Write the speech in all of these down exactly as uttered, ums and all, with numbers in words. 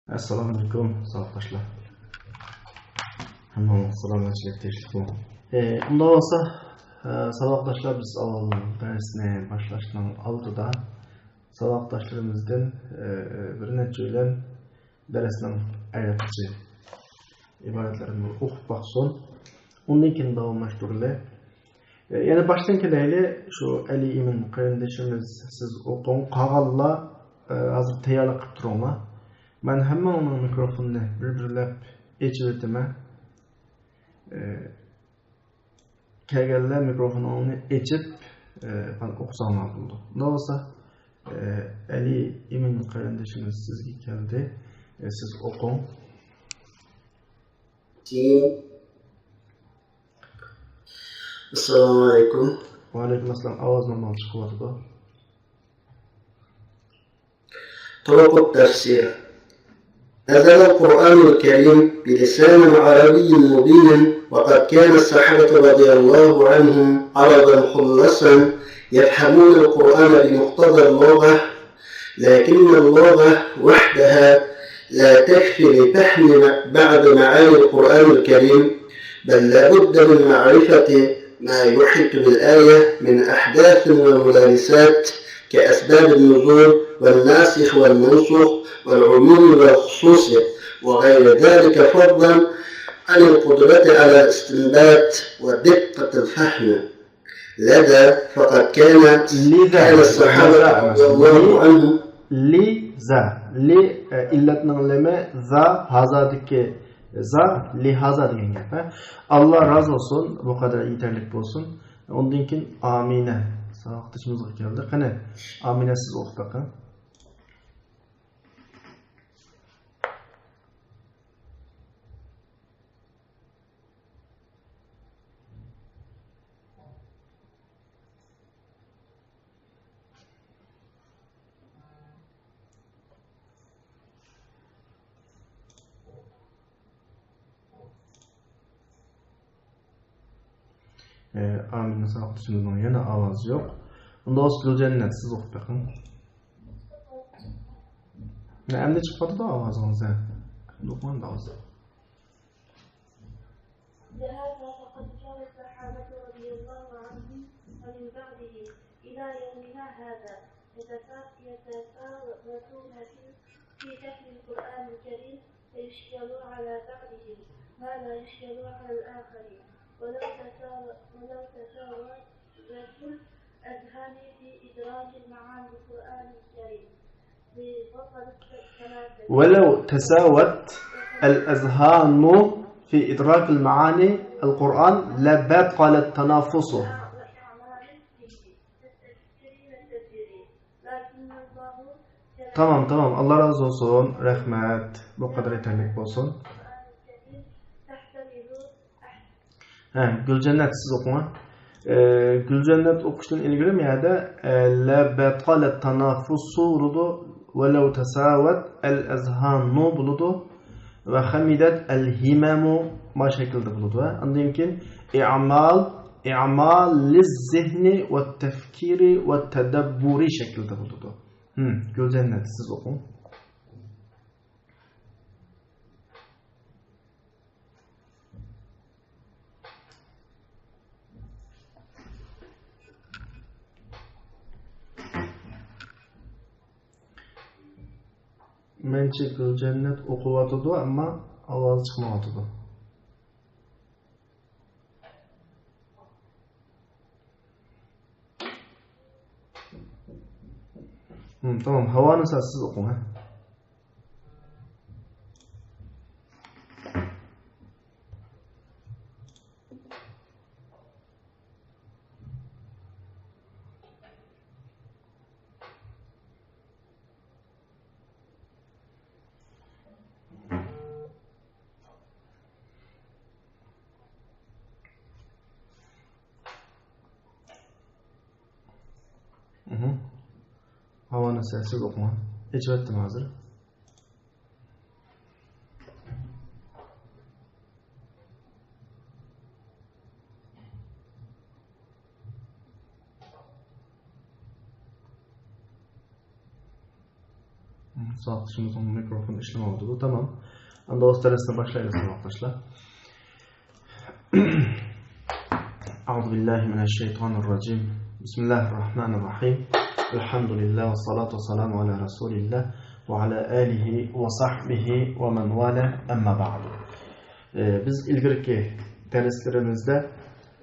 ئەسسالامۇئەلەيكۇم، ساۋاقداشلار. ھەممىڭلارغا سالامەتچىلىك تىلەيمەن. ئى، ئۇنداق بولسا، ئى، ساۋاقداشلار، بىز ئاۋۋال دەرسنى باشلاشنىڭ ئالدىدا ساۋاقداشلىرىمىزدىن، ئى، بىر نەچچە بىلەن دەرسنىڭ ئەرەبچە ئىبارەتلىرىنى ئوقۇپ باقسۇن. ئۇندىن كېيىن داۋاملاشتۇرىلى. ئى، يەنە باشتىن كېلەيلى، شۇ ئەلى ئىمىن قېرىندىشىمىز، سىز ئوقۇڭ، قالغانلار، ئى، ھازىر تەييارلىق قىلىپ تۇرۇڭلار. مەن ھەممىڭلارنىڭ مىكروفونىنى بىر-بىرلەپ ئېچىۋېتىمەن. ئى، كەلگەنلەر مىكروفونۇڭنى ئېچىپ، ئى، ئوقۇساڭلار بولىدۇ. ئۇنداق بولسا، ئى، ئەلى ئىمىن قېرىندىشىمىز سىزگە كەلدى. ئى، سىز ئوقۇڭ. ئەسسالامۇئەلەيكۇم. ۋەئەلەيكۇم ئەسسالام. ئاۋاز نورمال چىقىۋاتىدۇ. طرق التفسير. نزل القرآن الكريم بلسان عربي مبين، وقد كان الصحابة رضي الله عنهم عربا خلصا يفهمون القرآن بمقتضى اللغة، لكن اللغة وحدها لا تكفي لفهم بعض معاني القرآن الكريم، بل لا بد من معرفة ما يحيط بالآية من أحداث وملابسات كأسباب النزول والناسخ والمنسوخ والعموم والخصوص وغير ذلك، فضلا عن القدرة على الاستنباط ودقة الفهم. لذا فقد كان، لذا، كان الصحابة، لذا، رضي الله عنهم. لذا، لى، ئە، ئىللەتنىڭ لىمى، زا، ھازادىكى زا، لىھازا دېگەن گەپ، ھە. ئاللا رازى بولسۇن، بۇ قەدەر يېتەرلىك بولسۇن. ئۇندىن كېيىن ئامىنە ساۋاقدىشىمىزغا كەلدى. قېنى، ئامىنە، سىز ئوقۇپ بېقىڭ. ئامىنە ساۋاقدىشىمىزنىڭ يەنە ئاۋازى يوق. ئۇنداق بولسا گۈلجەننەت، سىز ئوقۇپ بېقىڭ. ئەمدى چىقىۋاتىدۇ ئاۋازىڭىز، ھە. ئوقۇڭ ئاۋازى. لهذا فقد كان الصحابة رضي الله عنهم ومن بعدهم إلى يومنا هذا يتفا-، يتفاوتون في، في فهم القرآن الكريم، فيشكل على بعضهم ما لا يشكل على الآخرين، ولو تساو-، ولو تساوت الأذهان في إدراك المعاني القرآن الكريم. ولو تساوت الأذهان في إدراك المعاني القرآن لبطل التنافس. تامام، تامام. ئاللا رازى بولسۇن. رەھمەت. بۇ قەدەر يېتەرلىك بولسۇن. ھە، گۈلجەننەت، سىز ئوقۇڭ، ھە. ئە، گۈلجەننەت ئوقۇشتىن ئىلگىرى مۇ يەردە، ئە، لە بەتالە تانافۇسۇ بولىدۇ، ۋەلەۋ تەساۋەت ئەل ئەزھانۇ بولىدۇ ۋە خەمىدەت ئەل ھىمەمۇ ما شەكىلدە بولىدۇ، ھە. ئاندىن كېيىن ئىئمال، ئىئمال لىز زېھنى ۋە تەفكىرى ۋە تەدەببۇرى شەكىلدە بولىدۇ. ھىم، گۈلجەننەت، سىز ئوقۇڭ. مەنچە گۈلجەننەت ئوقۇۋاتىدۇ، ئەمما ئاۋازى چىقمايۋاتىدۇ. ھىم، تامام. ھاۋانىسا، سىز ئوقۇڭ، ھە. مھم. ھاۋانىسا، سىز ئوقۇڭ. ئېچىۋەتتىم ھازىر. ساۋاقدىشىمىزنىڭ مىكروفونى ئىشلىمەيۋاتىدۇ. تامام. ئەمدى ئۇ دەرسنى باشلايلى، ساۋاقداشلار. أعوذ بالله من الشيطان الرجيم. بسم الله الرحمن الرحيم. الحمد لله والصلاة والسلام على رسول الله وعلى آله وصحبه ومن والاه، أما بعد. ئى، بىز ئىلگىرىكى دەرسلىرىمىزدە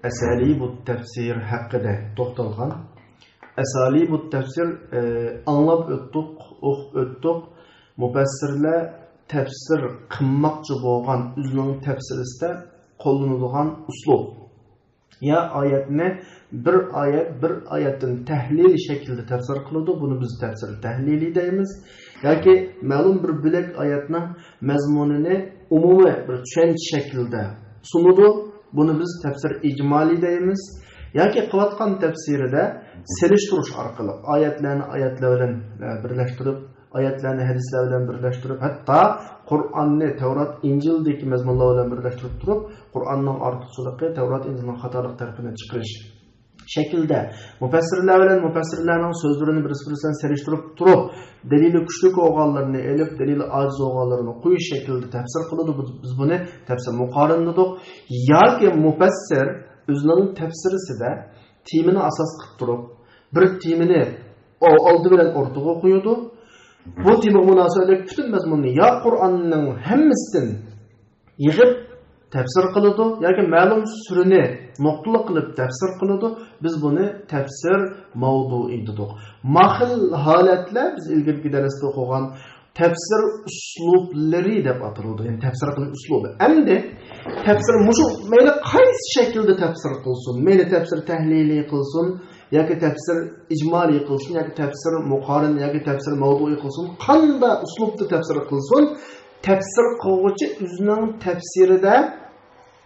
ئەسالىبۇت تەپسىر ھەققىدە توختالغان. ئەسالىبۇت تەپسىر، ئى، ئاڭلاپ ئۆتتۇق، ئوقۇپ ئۆتتۇق. مۇپەسسىرلەر تەپسىر قىلماقچى بولغان ئۆزىنىڭ تەپسىرىسىدە قوللىنىدىغان ئۇسلۇب. يا ئايەتنى بىر ئايەت، بىر ئايەتتىن تەھلىل شەكلىدە تەپسىر قىلىدۇ. بۇنى بىز تەپسىر تەھلىلى دەيمىز. ياكى مەلۇم بىر بۆلەك ئايەتنىڭ مەزمۇنىنى ئومۇمىي بىر چۈشەنچە شەكلىدە سۇنىدۇ. بۇنى بىز تەپسىر ئىجمالى دەيمىز. ياكى قىلىۋاتقان تەپسىرىدە سېلىشتۇرۇش ئارقىلىق ئايەتلەرنى ئايەتلەر بىلەن، ئە، بىرلەشتۈرۈپ، ئايەتلەرنى ھەدىسلەر بىلەن بىرلەشتۈرۈپ، ھەتتا قۇرئاننى تەۋرات، ئىنجىلدىكى مەزمۇنلار بىلەن بىرلەشتۈرۈپ تۇرۇپ، قۇرئاننىڭ ئارتۇقچىلىقى، تەۋرات، ئىنجىلنىڭ خاتالىق تەرىپىنى چىقىرىش شەكلىدە مۇپەسسىرلەر بىلەن مۇپەسسىرلەرنىڭ سۆزلىرىنى بىرسى بىرسى بىلەن سېلىشتۇرۇپ تۇرۇپ، دەلىلى كۈچلۈك بولغانلىرىنى ئېلىپ، دەلىلى ئاجىز بولغانلىرىنى قويۇش شەكلىدە تەپسىر قىلىدۇ. بۇ، بىز بۇنى تەپسىر مۇقارىنە دېدۇق. ياكى مۇپەسسىر ئۆزىنىڭ تەپسىرىسىدە تېمىنى ئاساس قىلىپ تۇرۇپ، بىر تېمىنى ئالدى بىلەن ئوتتۇرىغا قويىدۇ. بۇ تېمىغا مۇناسىۋەتلىك پۈتۈن مەزمۇننى يا قۇرئاننىڭ ھەممىسىدىن يىغىپ تەپسىر قىلىدۇ، ياكى مەلۇم سۈرىنى نۇقتىلىق قىلىپ تەپسىر قىلىدۇ. بىز بۇنى تەپسىر مەۋدۇئى دېدۇق. ما خىل ھالەتلەر بىز ئىلگىرىكى دەرستە ئوقۇغان تەپسىر ئۇسلۇبلىرى دەپ ئاتىلىدۇ. يەنى تەپسىر قىلىش ئۇسلۇبى. ئەمدى تەپسىر مۇشۇ مەيلى قايسى شەكىلدە تەپسىر قىلسۇن، مەيلى تەپسىر تەھلىلىي قىلسۇن، ياكى تەپسىر ئىجمالىي قىلسۇن، ياكى تەپسىر مۇقارىن، ياكى تەپسىر مەۋدۇئىي قىلسۇن، قانداق ئۇسلۇبتا تەپسىر قىلسۇن، تەپسىر قىلغۇچى ئۆزىنىڭ تەپسىرىدە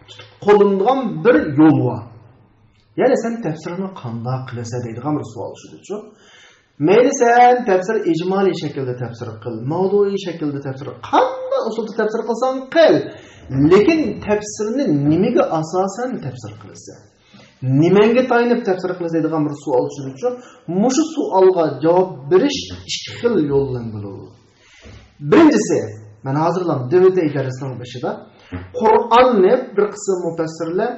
تۇتۇپ قوللىنىدىغان بىر يول بار. يەنى سەن تەپسىرنى قانداق قىلىسەن دەيدىغان بىر سوئال شۇدىچۇ. مەيلى سەن تەپسىر ئىجمالىي شەكىلدە تەپسىر قىل، مەۋدۇئىي شەكىلدە تەپسىر قىل، قانداق ئۇسۇلدا تەپسىر قىلساڭ قىل. لېكىن تەپسىرنى نېمىگە ئاساسەن تەپسىر قىلىسەن؟ نېمەڭگە تايىنىپ تەپسىر قىلىسەن دەيدىغان بىر سوئال چۈشىدىچۇ. مۇشۇ سوئالغا جاۋاب بېرىش ئىككى خىل يول بىلەن بولىدۇ. بىرىنچىسى، مەن ھازىرلا دېۋىدەي دەرسنىڭ بېشىدا قۇرئاننى بىر قىسىم مۇپەسسىرلەر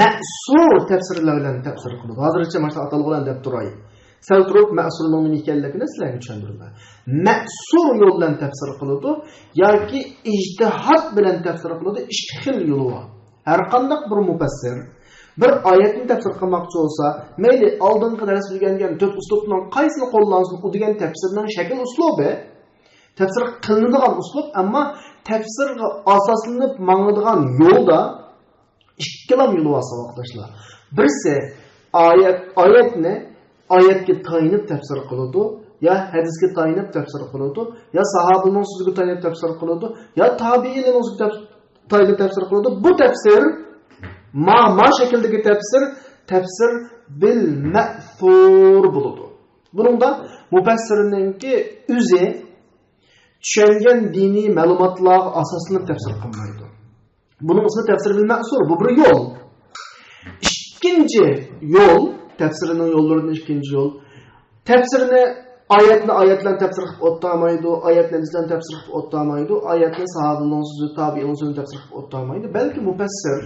مەسۇر تەپسىرلەر بىلەن تەپسىر قىلىدۇ. ھازىرچە مانا شۇ ئاتالغۇ بىلەن دەپ تۇراي. سەل تۇرۇپ مەسۇرنىڭ نېمە ئىكەنلىكىنى سىلەرگە چۈشەندۈرىمەن. مەسۇر يول بىلەن تەپسىر قىلىدۇ ياكى ئىجتىھات بىلەن تەپسىر قىلىدۇ. ئىككى خىل يولى بار. ھەر قانداق بىر مۇپەسسىر بىر ئايەتنى تەپسىر قىلماقچى بولسا، مەيلى ئالدىنقى دەرس ئۆگەنگەن تۆت ئۇسلۇبنىڭ قايسىنى قوللانسۇن، ئۇ دېگەن تەپسىرنىڭ شەكىل ئۇسلۇبى، تەپسىر قىلىنىدىغان ئۇسلۇب، ئەمما تەپسىرغا ئاساسلىنىپ ماڭىدىغان يولدا ئىككىلا يولى بار، ساۋاقداشلار. بىرسى ئايەت، ئايەتنى ئايەتكە تايىنىپ تەپسىر قىلىدۇ، يا ھەدىسكە تايىنىپ تەپسىر قىلىدۇ، يا ساھابىنىڭ سۆزىگە تايىنىپ تەپسىر قىلىدۇ، يا تابىئىننىڭ سۆزىگە تەپ-، تايىنىپ تەپسىر قىلىدۇ. بۇ تەپسىر ما، ما شەكىلدىكى تەپسىر، تەپسىر بىل مەسۇر بولىدۇ. بۇنىڭدا مۇپەسسىرنىڭكى ئۆزى چۈشەنگەن دىنىي مەلۇماتلارغا ئاساسلىنىپ تەپسىر قىلمايدۇ. بۇنىڭ ئىسمى تەپسىر بىل مەسۇر، بۇ بىر يول. ئىككىنچى يول، تەپسىرنىڭ يوللىرىدىن ئىككىنچى يول. تەپسىرنى ئايەتنى ئايەت بىلەن تەپسىر قىلىپ ئولتۇرمايدۇ، ئايەتنى ھەدىس بىلەن تەپسىر قىلىپ ئولتۇرمايدۇ، ئايەتنى ساھابىنىڭ سۆزى، تابىئىنىڭ سۆزىنى تەپسىر قىلىپ ئولتۇرمايدۇ، بەلكى مۇپەسسىر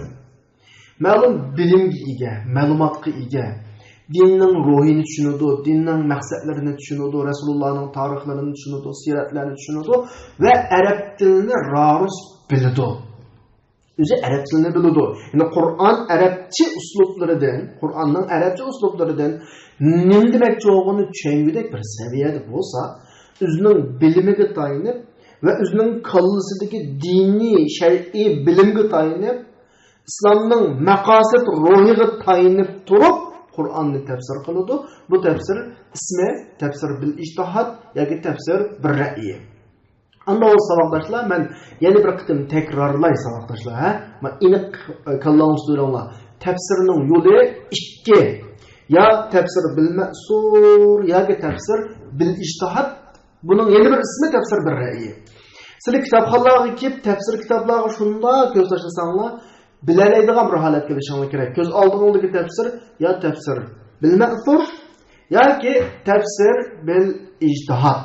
مەلۇم بىلىمگە ئىگە، مەلۇماتقا ئىگە، دىننىڭ روھىنى چۈشىنىدۇ، دىننىڭ مەقسەتلىرىنى چۈشىنىدۇ، رەسۇلۇللانىڭ تارىخلىرىنى چۈشىنىدۇ، سىرەتلەرنى چۈشىنىدۇ ۋە ئەرەب تىلىنى رارۇس بىلىدۇ. ئۆزى ئەرەب تىلىنى بىلىدۇ. يەنى قۇرئان ئەرەبچە ئۇسلۇبلىرىدىن، قۇرئاننىڭ ئەرەبچە ئۇسلۇبلىرىدىن نېمە دېمەكچى بولغىنىنى چۈشەنگۈدەك بىر سەۋىيەدە بولسا، ئۆزىنىڭ بىلىمىگە تايىنىپ ۋە ئۆزىنىڭ كاللىسىدىكى دىنىي، شەرئىي بىلىمگە تايىنىپ، ئىسلامنىڭ مەقاسىد روھىغا تايىنىپ تۇرۇپ قۇرئاننى تەپسىر قىلىدۇ. بۇ تەپسىر ئىسمى تەپسىر بىل ئىجتىھاد ياكى تەپسىر بىر رەئيى. ئاندىن ساۋاقداشلار، مەن يەنە بىر قېتىم تەكرارلاي ساۋاقداشلار، ھە؟ مانا ئېنىق، ئە، كاللاڭلاردا تۇتۇۋېلىڭلار. تەپسىرنىڭ يولى ئىككى. يا تەپسىر بىل مەسۇر ياكى تەپسىر بىل ئىجتىھاد. بۇنىڭ يەنە بىر ئىسمى تەپسىر بىر رەئيى. سىلەر كىتابخانىلارغا كېلىپ، تەپسىر كىتابلارغا شۇنداق كۆز تاشلىساڭلار، بىلەلەيدىغان بىر ھالەتكە كېلىشىڭلار كېرەك. كۆز ئالدىڭلاردىكى تەپسىر يا تەپسىر بىل مەسۇر ياكى تەپسىر بىل ئىجتىھاد.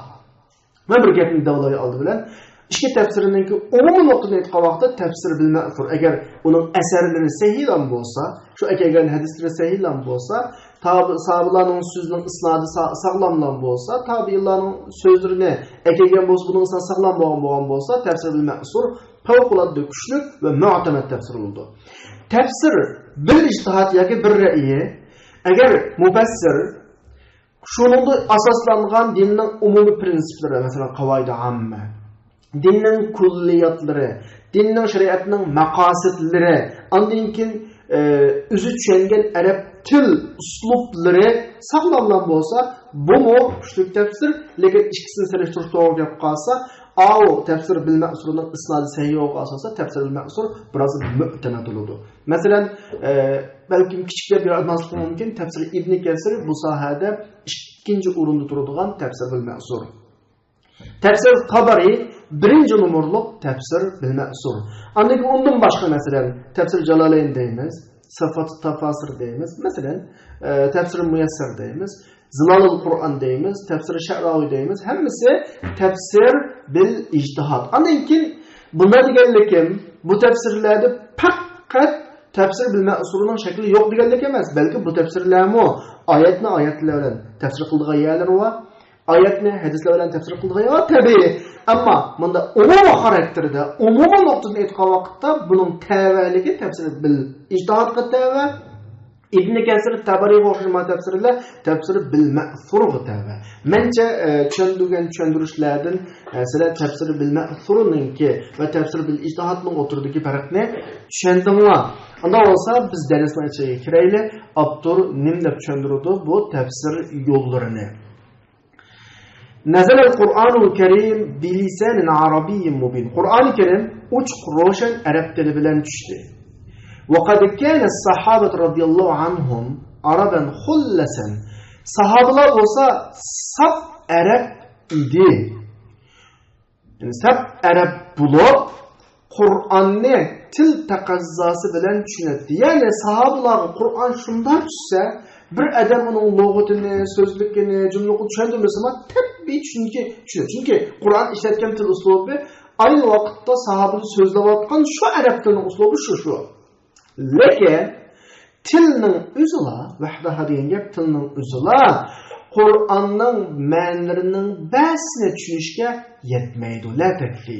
مەن بىر گەپنى دەۋالاي ئالدى بىلەن. ئىككى تەپسىرنىڭكى ئومۇمىي نۇقتىدىن ئېيتقان ۋاقىتتا تەپسىر بىل مەسۇر، ئەگەر ئۇنىڭ ئەسەرلىرى سەھىھلام بولسا، شۇ ئەكەلگەن ھەدىسلىرى سەھىھلام بولسا، تاب-، ساھابىلارنىڭ سۆزىنىڭ ئىسنادى سا-، ساغلاملام بولسا، تابىئىنلارنىڭ سۆزلىرىنى ئەكەلگەن بولسا، بۇنىڭ ئىسنادى ساغلام بولغان، بولغان بولسا، تەپسىر بىل مەسۇر پەۋقۇلئاددە كۈچلۈك ۋە مۇئتەمەد تەپسىر بولىدۇ. تەپسىر بىل ئىجتىھاد ياكى بىر رەئيى، ئەگەر مۇپەسسىر شۇنىڭدا ئاساسلانغان دىننىڭ ئومۇمىي پرىنسىپلىرى، مەسىلەن، قاۋايىدى ئاممە، دىننىڭ كۈللىياتلىرى، دىننىڭ، شەرىئەتنىڭ مەقاسىدلىرى، ئاندىن كېيىن، ئە، ئۆزى چۈشەنگەن ئەرەب تىل ئۇسلۇبلىرى ساغلاملام بولسا، بۇمۇ كۈچلۈك تەپسىر. لېكىن ئىككىسىنى سېلىشتۇرۇش توغرا گەپ قالسا، ئاۋۇ تەپسىر بىل مەسۇرنىڭ ئىسنادى سەھىھ بولغان ئاساستا تەپسىر بىل مەسۇر بىراز مۆتەمەد بولىدۇ. مەسىلەن، ئە، بەلكىم كىچىكلەپ يادلانسىڭىز مۇمكىن، تەپسىر ئىبنى كەسىر بۇ ساھەدە ئىككىنچى ئورۇندا تۇرىدىغان تەپسىر بىل مەسۇر. تەپسىر تابارى بىرىنچى نومۇرلۇق تەپسىر بىل مەسۇر. ئاندىن كېيىن ئۇندىن باشقا، مەسىلەن، تەپسىر جالالەين دەيمىز، سىفات تافاسىر دەيمىز، مەسىلەن، ئە، تەپسىر مۇيەسسەر دەيمىز، زىلالۇل قۇرئان دەيمىز، تەپسىر شەئراۋى دەيمىز، ھەممىسى تەپسىر بىل ئىجتىھاد. ئاندىن كېيىن بۇنداق دېگەنلىكىم، بۇ تەپسىرلەردە پەقەت تەپسىر بىل مەسۇرنىڭ شەكلى يوق دېگەنلىك ئەمەس، بەلكى بۇ تەپسىرلەرمۇ ئايەتنى ئايەتلەر بىلەن تەپسىر قىلىدىغان يەرلىرى بار، ئايەتنى ھەدىسلەر بىلەن تەپسىر قىلىدىغان يەر بار، تەبىئىي. ئەمما مۇنداق ئومۇمىي خاراكتېردا، ئومۇمىي نۇقتىدىن ئېيتقان ۋاقىتتا بۇنىڭ تەۋەلىكى تەپسىر بىل ئىجتىھادقا تەۋە. ئىبنى كەسىر تەبەرىگە ئوخشاش مانا تەپسىرلەر تەپسىر بىل مەسۇرغا تەۋە. مەنچە، ئە، چۈشەندۈرگەن چۈشەندۈرۈشلەردىن، ئە، سىلەر تەپسىر بىل مەسۇرنىڭكى ۋە تەپسىر بىل ئىجتىھادنىڭ ئوتتۇرىدىكى پەرقنى چۈشەندىڭلار. ئۇنداق بولسا بىز دەرسنىڭ ئىچىگە كىرەيلى. ئاپتور نېمە دەپ چۈشەندۈرىدۇ بۇ تەپسىر يوللىرىنى؟ نزل القرآن الكريم بلسان عربي مبين. قۇرئانى كەرىم ئوچۇق روشەن ئەرەب تىلى بىلەن چۈشتى. وقد كان الصحابة رضي الله عنهم عربا خلصا. ساھابىلار بولسا ساپ ئەرەب ئىدى. يەنى ساپ ئەرەب بولۇپ، قۇرئاننى تىل تەقەززاسى بىلەن چۈشىنەتتى. يەنى ساھابىلارغا قۇرئان شۇنداق چۈشسە، بىر ئادەم ئۇنىڭ لۇغىتىنى، سۆزلۈكىنى، جۈملىكىنى چۈشەندۈرمىسىمۇ، تەبىئىي چۈشىنىشكە چۈشىنىدۇ. چۈنكى قۇرئان ئىشلەتكەن تىل ئۇسلۇبى ئاينى ۋاقىتتا ساھابىلار سۆزلەۋاتقان شۇ ئەرەب تىلىنىڭ ئۇسلۇبى شۇ، شۇ. لېكىن تىلنىڭ ئۆزىلا، ۋەھدەھا دېگەن گەپ، تىلنىڭ ئۆزىلا قۇرئاننىڭ مەنىلىرىنىڭ بەزىسىنى چۈشىنىشكە يەتمەيدۇ، لا تەكفى.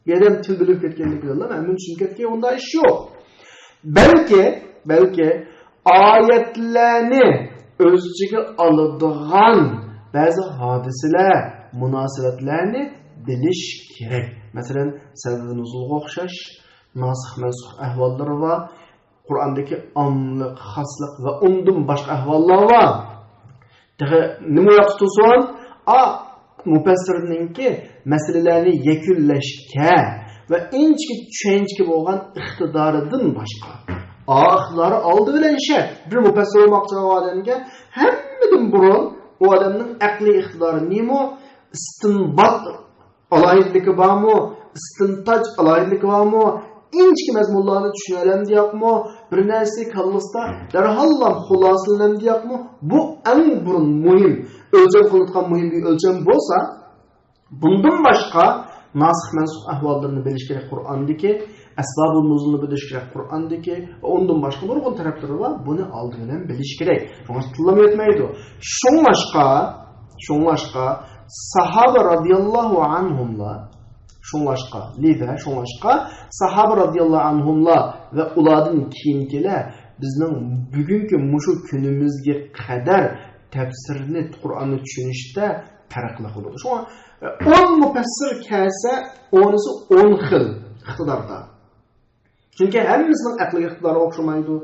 بىر ئادەم تىل بىلىپ كەتكەنلىكى بىلەنلا مەن بۇنى چۈشىنىپ كەتكەن، ئۇنداق ئىش يوق. بەلكى، بەلكى ئايەتلەرنى ئۆز ئىچىگە ئالىدىغان بەزى ھادىسىلەر، مۇناسىۋەتلەرنى بىلىش كېرەك. مەسىلەن، سەۋەبى نۇزۇلغا ئوخشاش، ناسىخ مەنسۇخ ئەھۋاللىرى بار، قۇرئاندىكى ئاملىق، خاسلىق ۋە ئۇندىن باشقا ئەھۋاللار بار. تېخى نېمە ياقتا تۇرسۇن؟ ئا، مۇپەسسىرنىڭكى مەسىلىلەرنى يەكۈنلەشكە ۋە ئىنچىكە چۈشەنچىگە بولغان ئىقتىدارىدىن باشقا. ئا، ئىقتىدارى ئالدى بىلەن شەرت. بىر مۇپەسسىر بولماقچى بولغان ئادەمگە ھەممىدىن بۇرۇن ئۇ ئادەمنىڭ ئەقلىي ئىقتىدارى نېمە؟ ئىستىنبات ئالاھىدىلىكى بارمۇ؟ ئىستىنتاج ئالاھىدىلىكى بارمۇ؟ ئىنچىكە مەزمۇنلارنى چۈشىنەلەمدۇ ياقمۇ؟ بىر نەرسە كاللىسىدا دەرھاللا خۇلاسىلىنەمدۇ ياقمۇ؟ بۇ ئەڭ بۇرۇن مۇھىم، ئۆلچەم قىلىنىدىغان مۇھىم بىر ئۆلچەم بولسا، بۇندىن باشقا ناسىخ مەنسۇخ ئەھۋاللىرىنى بىلىش كېرەك قۇرئاندىكى، ئەسبابۇل نۇزۇلنى بىلىش كېرەك قۇرئاندىكى، ئۇندىن باشقا نۇرغۇن تەرەپلىرى بار، بۇنى ئالدى بىلەن بىلىش كېرەك. شۇڭا تىللىما يەتمەيدۇ. شۇڭلاشقا، شۇڭلاشقا ساھابە رازىياللاھۇ ئەنھۇملار، شۇڭلاشقا، لىذا، شۇڭلاشقا ساھابە رازىياللاھۇ ئەنھۇملار ۋە ئۇلاردىن كېيىنكىلەر بىزنىڭ بۈگۈنكى مۇشۇ كۈنىمىزگە قەدەر تەپسىرنى، قۇرئاننى چۈشىنىشتە پەرقلىق بولىدۇ. شۇڭا، ئون مۇپەسسىر كەلسە، ئونىسى ئون خىل ئىقتىداردا. چۈنكى ھەممىسىنىڭ ئەقلىي ئىقتىدارى ئوخشىمايدۇ،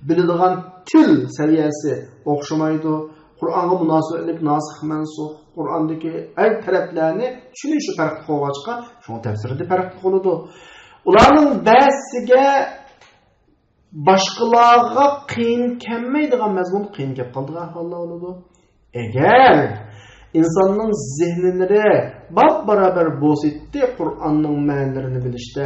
بىلىدىغان تىل سەۋىيەسى ئوخشىمايدۇ، قۇرئانغا مۇناسىۋەتلىك ناسىخ مەنسۇخ، قۇرئاندىكى ھەر تەرەپلەرنى چۈشىنىشى پەرقلىق بولغاچقا، شۇڭا تەپسىرى پەرقلىق بولىدۇ. ئۇلارنىڭ بەزىسىگە باشقىلارغا قىيىن كەلمەيدىغان مەزمۇن قىيىن كەپ قالىدىغان ئەھۋاللار بولىدۇ. ئەگەر ئىنساننىڭ زېھىنلىرى باپ-بارابەر بولسىدى، قۇرئاننىڭ مەنىلىرىنى بىلىشتە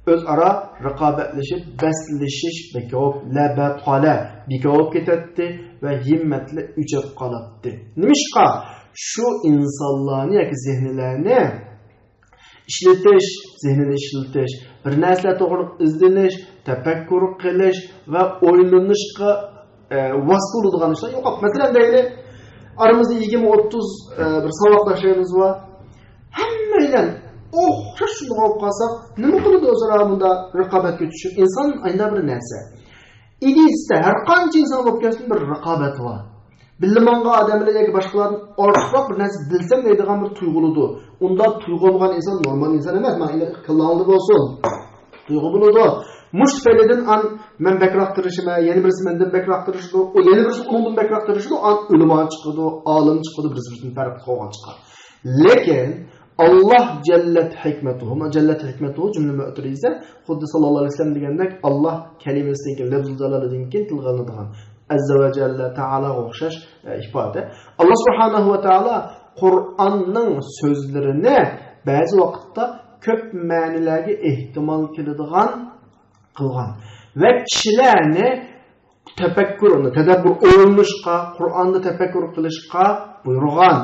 ئۆزئارا رىقابەتلىشىپ، بەسلىشىش بىكار بولۇپ، لەبەتالە بىكار بولۇپ كېتەتتى ۋە ھىممەتلىرى ئۆچۈپ قالاتتى. نېمىشقا؟ شۇ ئىنسانلارنى ياكى زېھىنلەرنى ئىشلىتىش، زېھنىنى ئىشلىتىش، بىر نەرسىلەر توغرىلىق ئىزدىنىش، تەپەككۇر قىلىش ۋە ئويلىنىشقا، ئە، ۋاسىتە بولىدىغان ئىشلار يوق. مەسىلەن، دەيلى، ئارىمىزدا يىگىرمە، ئوتتۇز، ئە، بىر ساۋاقداشلىرىمىز بار. ھەممەيلەن ئوخشاش شۇنداق بولۇپ قالساق، نېمە قىلىدۇ ئۆزئارا بۇنداق رىقابەتكە چۈشۈپ؟ ئىنسان ئاينا بىر نەرسە. ئىدىيىسىدە ھەر قانچە ئىنسان بولۇپ كەتسۇن، بىر رىقابەت بار. بىللە ماڭغان ئادەملەر ياكى باشقىلاردىن ئارتۇقراق بىر نەرسە بىلسەم دەيدىغان بىر تۇيغۇ بولىدۇ. ئۇنداق تۇيغۇ بولمىغان ئىنسان نورمال ئىنسان ئەمەس. ماڭا ئېنىق كاللاڭلاردا بولسۇن. تۇيغۇ بولىدۇ. مۇشۇ تۈپەيلىدىن ئان مەن بەكراق تىرىشىمەن، يەنە بىرسى مەندىن بەكراق تىرىشىدۇ، ئۇ يەنە بىرسى ئۇنىڭدىن بەكراق تىرىشىدۇ، ئان ئۆلىما چىقىدۇ، ئالىم چىقىدۇ، بىرسى بىرسىدىن پەرق قىلغان چىقار. لېكىن ئاللاھ جەللەت ھېكمەتۇھۇ، جەللەت ھېكمەتۇھۇ جۈملە مۇئتەرىزە، خۇددى ساللاللاھۇ ئەلەيھى ۋەسەللەم دېگەندەك، ئاللاھ كەلىمىسىدىن كېيىن، لەفزۇل جالالىدىن كېيىن تىلغا ئېلىنىدىغان ئەززە ۋە جەللە، تائالاغا ئوخشاش، ئە، ئىپادە. ئاللاھ سۇبھانەھۇ ۋە تائالا قۇرئاننىڭ سۆزلىرىنى بەزى ۋاقىتتا كۆپ مەنىلەرگە ئېھتىمال كېلىدىغان قىلغان ۋە كىشىلەرنى تەپەككۇر، تەدەببۇر، ئويلىنىشقا، قۇرئاندا تەپەككۇر قىلىشقا بۇيرۇغان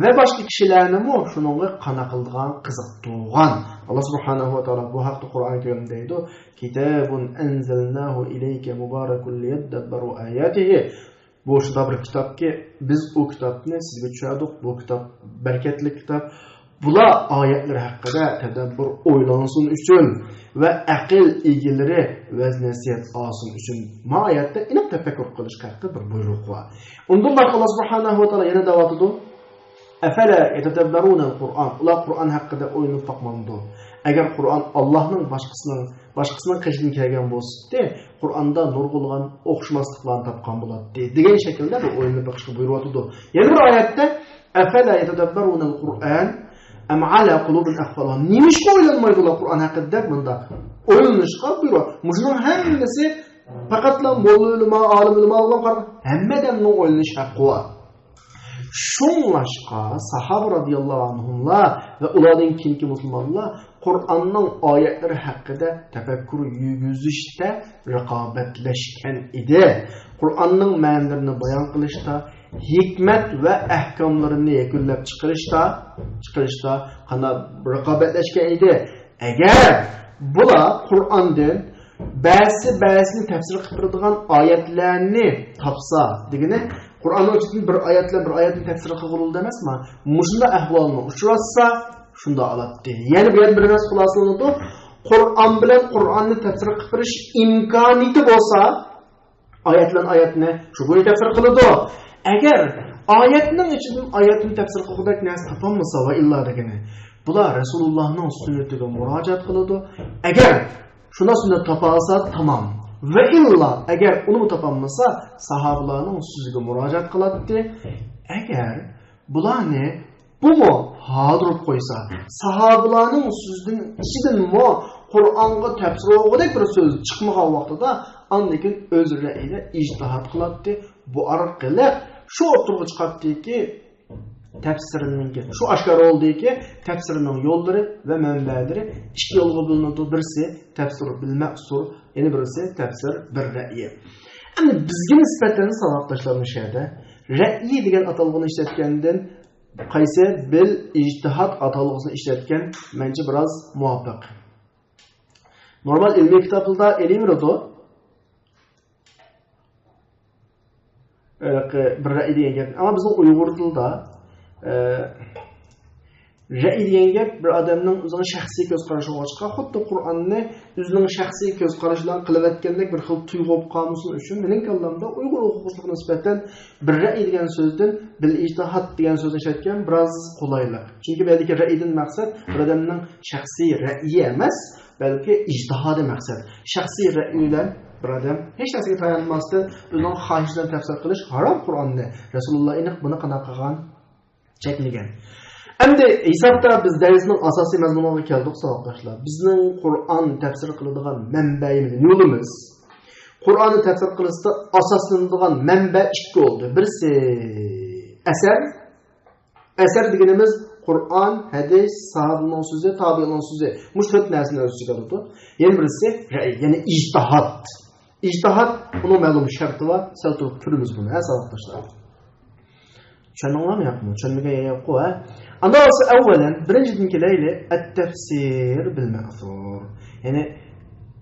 ۋە باشقا كىشىلەرنىمۇ شۇنىڭغا قانا قىلىدىغان، قىزىقتۇرغان. ئاللاھ سۇبھانەھۇ ۋە تائالا بۇ ھەقتە قۇرئان كەرىمدە دەيدۇ، كىتابۇن ئەنزەلناھۇ ئىلەيكە مۇبارەكۇن لىيەددەببەرۇ ئاياتىھى. بۇ شۇنداق بىر كىتابكى، بىز ئۇ كىتابنى سىزگە چۈشۈردۇق. بۇ كىتاب بەرىكەتلىك كىتاب. بۇلار ئايەتلىرى ھەققىدە تەدەببۇر ئويلانسۇن ئۈچۈن ۋە ئەقىل ئىگىلىرى ۋەز نەسىھەت ئالسۇن ئۈچۈن. ما ئايەتتە ئېنىق تەپەككۇر قىلىش ھەققىدە بىر بۇيرۇق بار. ئۇندىن باشقا ئاللاھ سۇبھانەھۇ ۋە تائالا يەنە دەۋاتىدۇ، ئەفەلا يەتەدەببەرۇنەل قۇرئان. ئۇلار قۇرئان ھەققىدە ئويلىنىپ باقمامدۇ؟ ئەگەر قۇرئان ئاللاھنىڭ باشقىسىنىڭ باشقىسىنىڭ قېشىدىن كەلگەن بولسىدى، قۇرئاندا نۇرغۇنلىغان ئوخشىماسلىقلارنى تاپقان بولاتتى، دېگەن شەكىلدە بۇ ئويلىنىپ بېقىشقا بۇيرۇۋاتىدۇ. يەنە بىر ئايەتتە، ئەفەلا يەتەدەببەرۇنەل قۇرئان ئەم ئەلا قۇلۇبىن ئەقفالۇھا. نېمىشقا ئويلانمايدۇ ئۇلار قۇرئان ھەققىدە دەپ مۇنداق ئويلىنىشقا بۇيرۇۋاتىدۇ. مۇشۇنىڭ ھەممىسى پەقەتلا موللا ئۆلىما، ئالىم ئۆلىمالارغا قارىغان ھەممە ئادەمنىڭ ئويلىنىش ھەققى بار. شۇڭلاشقا ساھابە رازىياللاھۇ ئەنھۇملار ۋە ئۇلاردىن كېيىنكى مۇسۇلمانلار قۇرئاننىڭ ئايەتلىرى ھەققىدە تەپەككۇر يۈرگۈزۈشتە رىقابەتلەشكەن ئىدى. قۇرئاننىڭ مەنىلىرىنى بايان قىلىشتا، ھېكمەت ۋە ئەھكاملىرىنى يەكۈنلەپ چىقىرىشتا، چىقىرىشتا قانداق رىقابەتلەشكەن ئىدى. ئەگەر بۇلار قۇرئاندىن بەزىسى بەزىسىنى تەپسىر قىلىپ بېرىدىغان ئايەتلەرنى تاپسا، دېگىنى، قۇرئاننىڭ ئىچىدىن بىر ئايەت بىلەن بىر ئايەتنى تەپسىر قىلغىلى بولىدۇ ئەمەسمۇ؟ مۇشۇنداق ئەھۋالغا ئۇچراتسا، شۇنداق ئالاتتى. يەنە بۇ يەردە بىر نەرسە خۇلاسىلىنىدۇ. قۇرئان بىلەن قۇرئاننى تەپسىر قىلىپ بېرىش ئىمكانىيىتى بولسا، ئايەت بىلەن ئايەتنى شۇ بويىچە تەپسىر قىلىدۇ. ئەگەر ئايەتنىڭ ئىچىدىن ئايەتنى تەپسىر قىلغۇدەك نەرسە تاپالمىسا، ۋە ئىللا دېگىنى، بۇلار رەسۇلۇللاھنىڭ سۈننىتىگە مۇراجىئەت قىلىدۇ. ئەگەر شۇنداق سۈننەت تاپالسا، تامام. ۋە ئىللا ئەگەر ئۇنىمۇ تاپالمىسا، ساھابىلارنىڭ سۆزىگە مۇراجىئەت قىلاتتى. ئەگەر بۇلارنى بۇمۇ ھالدۇرۇپ قويسا، ساھابىلارنىڭ سۆزىدىن، ئىچىدىنمۇ قۇرئانغا تەپسىر بولغۇدەك بىر سۆز چىقمىغان ۋاقتىدا، ئاندىن كېيىن ئۆز رەئيىدە ئىجتىھاد قىلاتتى. بۇ ئارقىلىق شۇ ئوتتۇرىغا چىقاتتىكى، تەپسىرنىڭكى، شۇ ئاشكارا بولدىكى، تەپسىرنىڭ يوللىرى ۋە مەنبەلىرى ئىككى يولغا بۆلۈنىدۇ. بىرسى تەپسىر بىل مەئسۇر، يەنە بىرسى تەپسىر بىر رەئيى. ئەمدى بىزگە نىسبەتەن ساۋاقداشلار مۇشۇ يەردە رەئيى دېگەن ئاتالغۇنى ئىشلەتكەندىن قايسى بىل ئىجتىھاد ئاتالغۇسىنى ئىشلەتكەن مەنچە بىراز مۇۋاپىق. نورمال ئىلمىي كىتابلاردا ئېلىۋېرىدۇ. ھېلىقى بىر رەئي دېگەن گەپ. ئەمما بىزنىڭ ئۇيغۇر تىلىدا، ئە، رەئي دېگەن گەپ بىر ئادەمنىڭ ئۆزىنىڭ شەخسىي كۆز قارىشى بولغاچقا، خۇددى قۇرئاننى ئۆزىنىڭ شەخسىي كۆز قارىشى بىلەن قىلىۋەتكەندەك بىر خىل تۇيغۇ بولۇپ قالمىسۇن ئۈچۈن، مېنىڭ كاللامدا ئۇيغۇر ئوقۇغۇچىلىقىغا نىسبەتەن بىر رەئي دېگەن سۆزدىن بىل ئىجتىھاد دېگەن سۆزنى ئىشلەتكەن بىراز قولايلىق. چۈنكى بۇ يەردىكى رەئىدىن مەقسەت بىر ئادەمنىڭ شەخسىي رەئىيى ئەمەس، بەلكى ئىجتىھادى مەقسەت. شەخسىي رەئىي بىلەن بىر ئادەم ھېچ نەرسىگە تايانماستىن ئۆزىنىڭ خاھىشى بىلەن تەپسىر قىلىش ھارام قۇرئاننى. رەسۇلۇللا ئېنىق بۇنى قانداق قىلغان؟ چەكلىگەن. ئەمدى ھېسابتا بىز دەرسنىڭ ئاساسىي مەزمۇنىغا كەلدۇق، ساۋاقداشلار. بىزنىڭ قۇرئان تەپسىر قىلىدىغان مەنبەيىمىز، يولىمىز، قۇرئاننى تەپسىر قىلىشتا ئاساسلىنىدىغان مەنبە ئىككى بولدى. بىرسى ئەسەر، ئەسەر دېگىنىمىز قۇرئان، ھەدىس، ساھابىنىڭ سۆزى، تابىئىنىڭ سۆزى. مۇشۇ تۆت نەرسىنى ئۆز ئىچىگە ئالىدۇ. يەنە بىرسى رەئي، يەنى ئىجتىھاد. ئىجتىھاد، ئۇنىڭ مەلۇم شەرتى بار. سەل تۇرۇپ كۆرىمىز بۇنى، ھە، ساۋاقداشلار. چۈشەندىڭلارمۇ ياقمۇ؟ چۈشەنمىگەن يوققۇ، ھە؟ ئاندا بولسا ئەۋۋەلەن، بىرىنچىدىن كېلەيلى، ئەت-تەفسىر بىل مەسۇر. يەنى،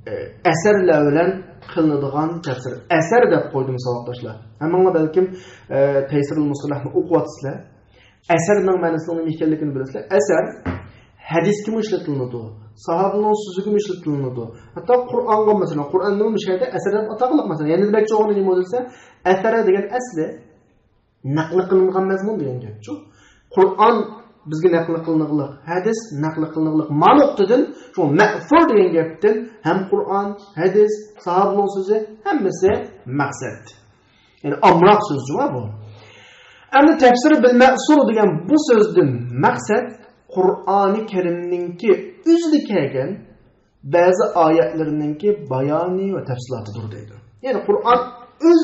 ئە، ئەسەرلەر بىلەن قىلىنىدىغان تەپسىر. ئەسەر دەپ قويدۇم، ساۋاقداشلار. ھەممىڭلار بەلكىم، ئە، تەيسىرۇل مۇستەلەھنى ئوقۇۋاتىسىلەر. ئەسەرنىڭ مەنىسىنىڭ نېمە ئىكەنلىكىنى بىلىسىلەر. ئەسەر ھەدىسكىمۇ ئىشلىتىلىنىدۇ، ساھابىنىڭ سۆزىگىمۇ ئىشلىتىلىنىدۇ. ھەتتا قۇرئانغا، مەسىلەن، قۇرئاننىمۇ مۇشۇ يەردە ئەسەر دەپ ئاتاغلىق، مەسىلەن. يەنە دېمەكچى بولغىنى نېمە دېسە، ئەسەر دېگەن ئەسلى نەقلى قىلىنغان مەزمۇن دېگەن گەپچۇ. قۇرئان بىزگە نەقلى قىلىنغلىق، ھەدىس نەقلى قىلىنغلىق. ما نۇقتىدىن شۇ مەسۇر دېگەن گەپتىن ھەم قۇرئان، ھەدىس، ساھابىنىڭ سۆزى، ھەممىسى مەقسەت. يەنى ئامراق سۆزچۇ بۇ. ئەمدى تەپسىر بىل مەسۇر دېگەن بۇ سۆزدىن مەقسەت قۇرئانى كەرىمنىڭكى ئۆزىدە كەلگەن بەزى ئايەتلىرىنىڭكى بايانى ۋە تەپسىلاتىدۇر دەيدۇ. يەنى قۇرئان ئۆز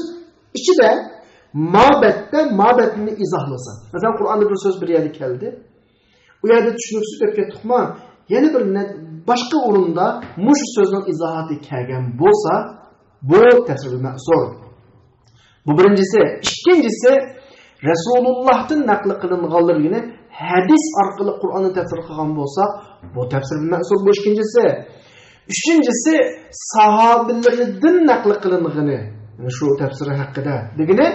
ئىچىدە مابەتتە مابەتنى ئىزاھلىسا. مەسىلەن، قۇرئاندا بىر سۆز بىر يەردە كەلدى. ئۇ يەردە چۈشىنىكسىز ئۆتۈپ كەتتۇقما، يەنە بىر نە-، باشقا ئورۇندا مۇشۇ سۆزنىڭ ئىزاھاتى كەلگەن بولسا، بۇ تەپسىر بىل مەسۇر. بۇ بىرىنچىسى. ئىككىنچىسى، رەسۇلۇللاھتىن نەقىل قىلىنغانلىرىنى ھەدىس ئارقىلىق قۇرئاننى تەپسىر قىلغان بولساق، بۇ تەپسىر بىل مەسۇر، بۇ ئىككىنچىسى. ئۈچىنچىسى، ساھابىلىرىدىن نەقىل قىلىنغىنى، يەنى شۇ تەپسىرى ھەققىدە دېگىنى،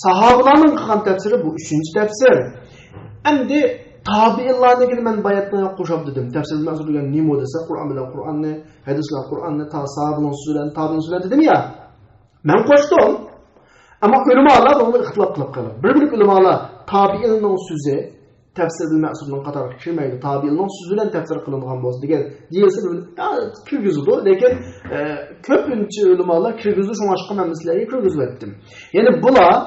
ساھابىلارنىڭ قىلغان تەپسىرى، بۇ ئۈچىنچى تەپسىر. ئەمدى تابىئىنلارنىڭكىنى مەن باياتنى قوشاپ دېدىم. تەپسىر بىل مەسۇر دېگەن نېمە دېسە، قۇرئان بىلەن قۇرئاننى، ھەدىس بىلەن قۇرئاننى، تا-، ساھابىلەرنىڭ سۆزى بىلەن تابىئىن سۆزى بىلەن دېدىم يا. مەن قوشتۇم. ئەمما ئۆلىمالار بۇنى ئىختىلاپ قىلىپ قالدى. بىر بۆلەك ئۆلىمالار تابىئىننىڭ سۆزى تەپسىر بىل مەسۇرنىڭ قاتارىغا كىرمەيدۇ. تابىئىننىڭ سۆزى بىلەن تەپسىر قىلىنغان بولسا دېگەن دېيىلسە، بىر، يا، كىرگۈزىدۇ. لېكىن، ئە، كۆپىنچە ئۆلىمالار كىرگۈزىدۇ، شۇڭلاشقا مەن سىلەرگە كىرگۈزۈۋەتتىم. يەنى بۇلار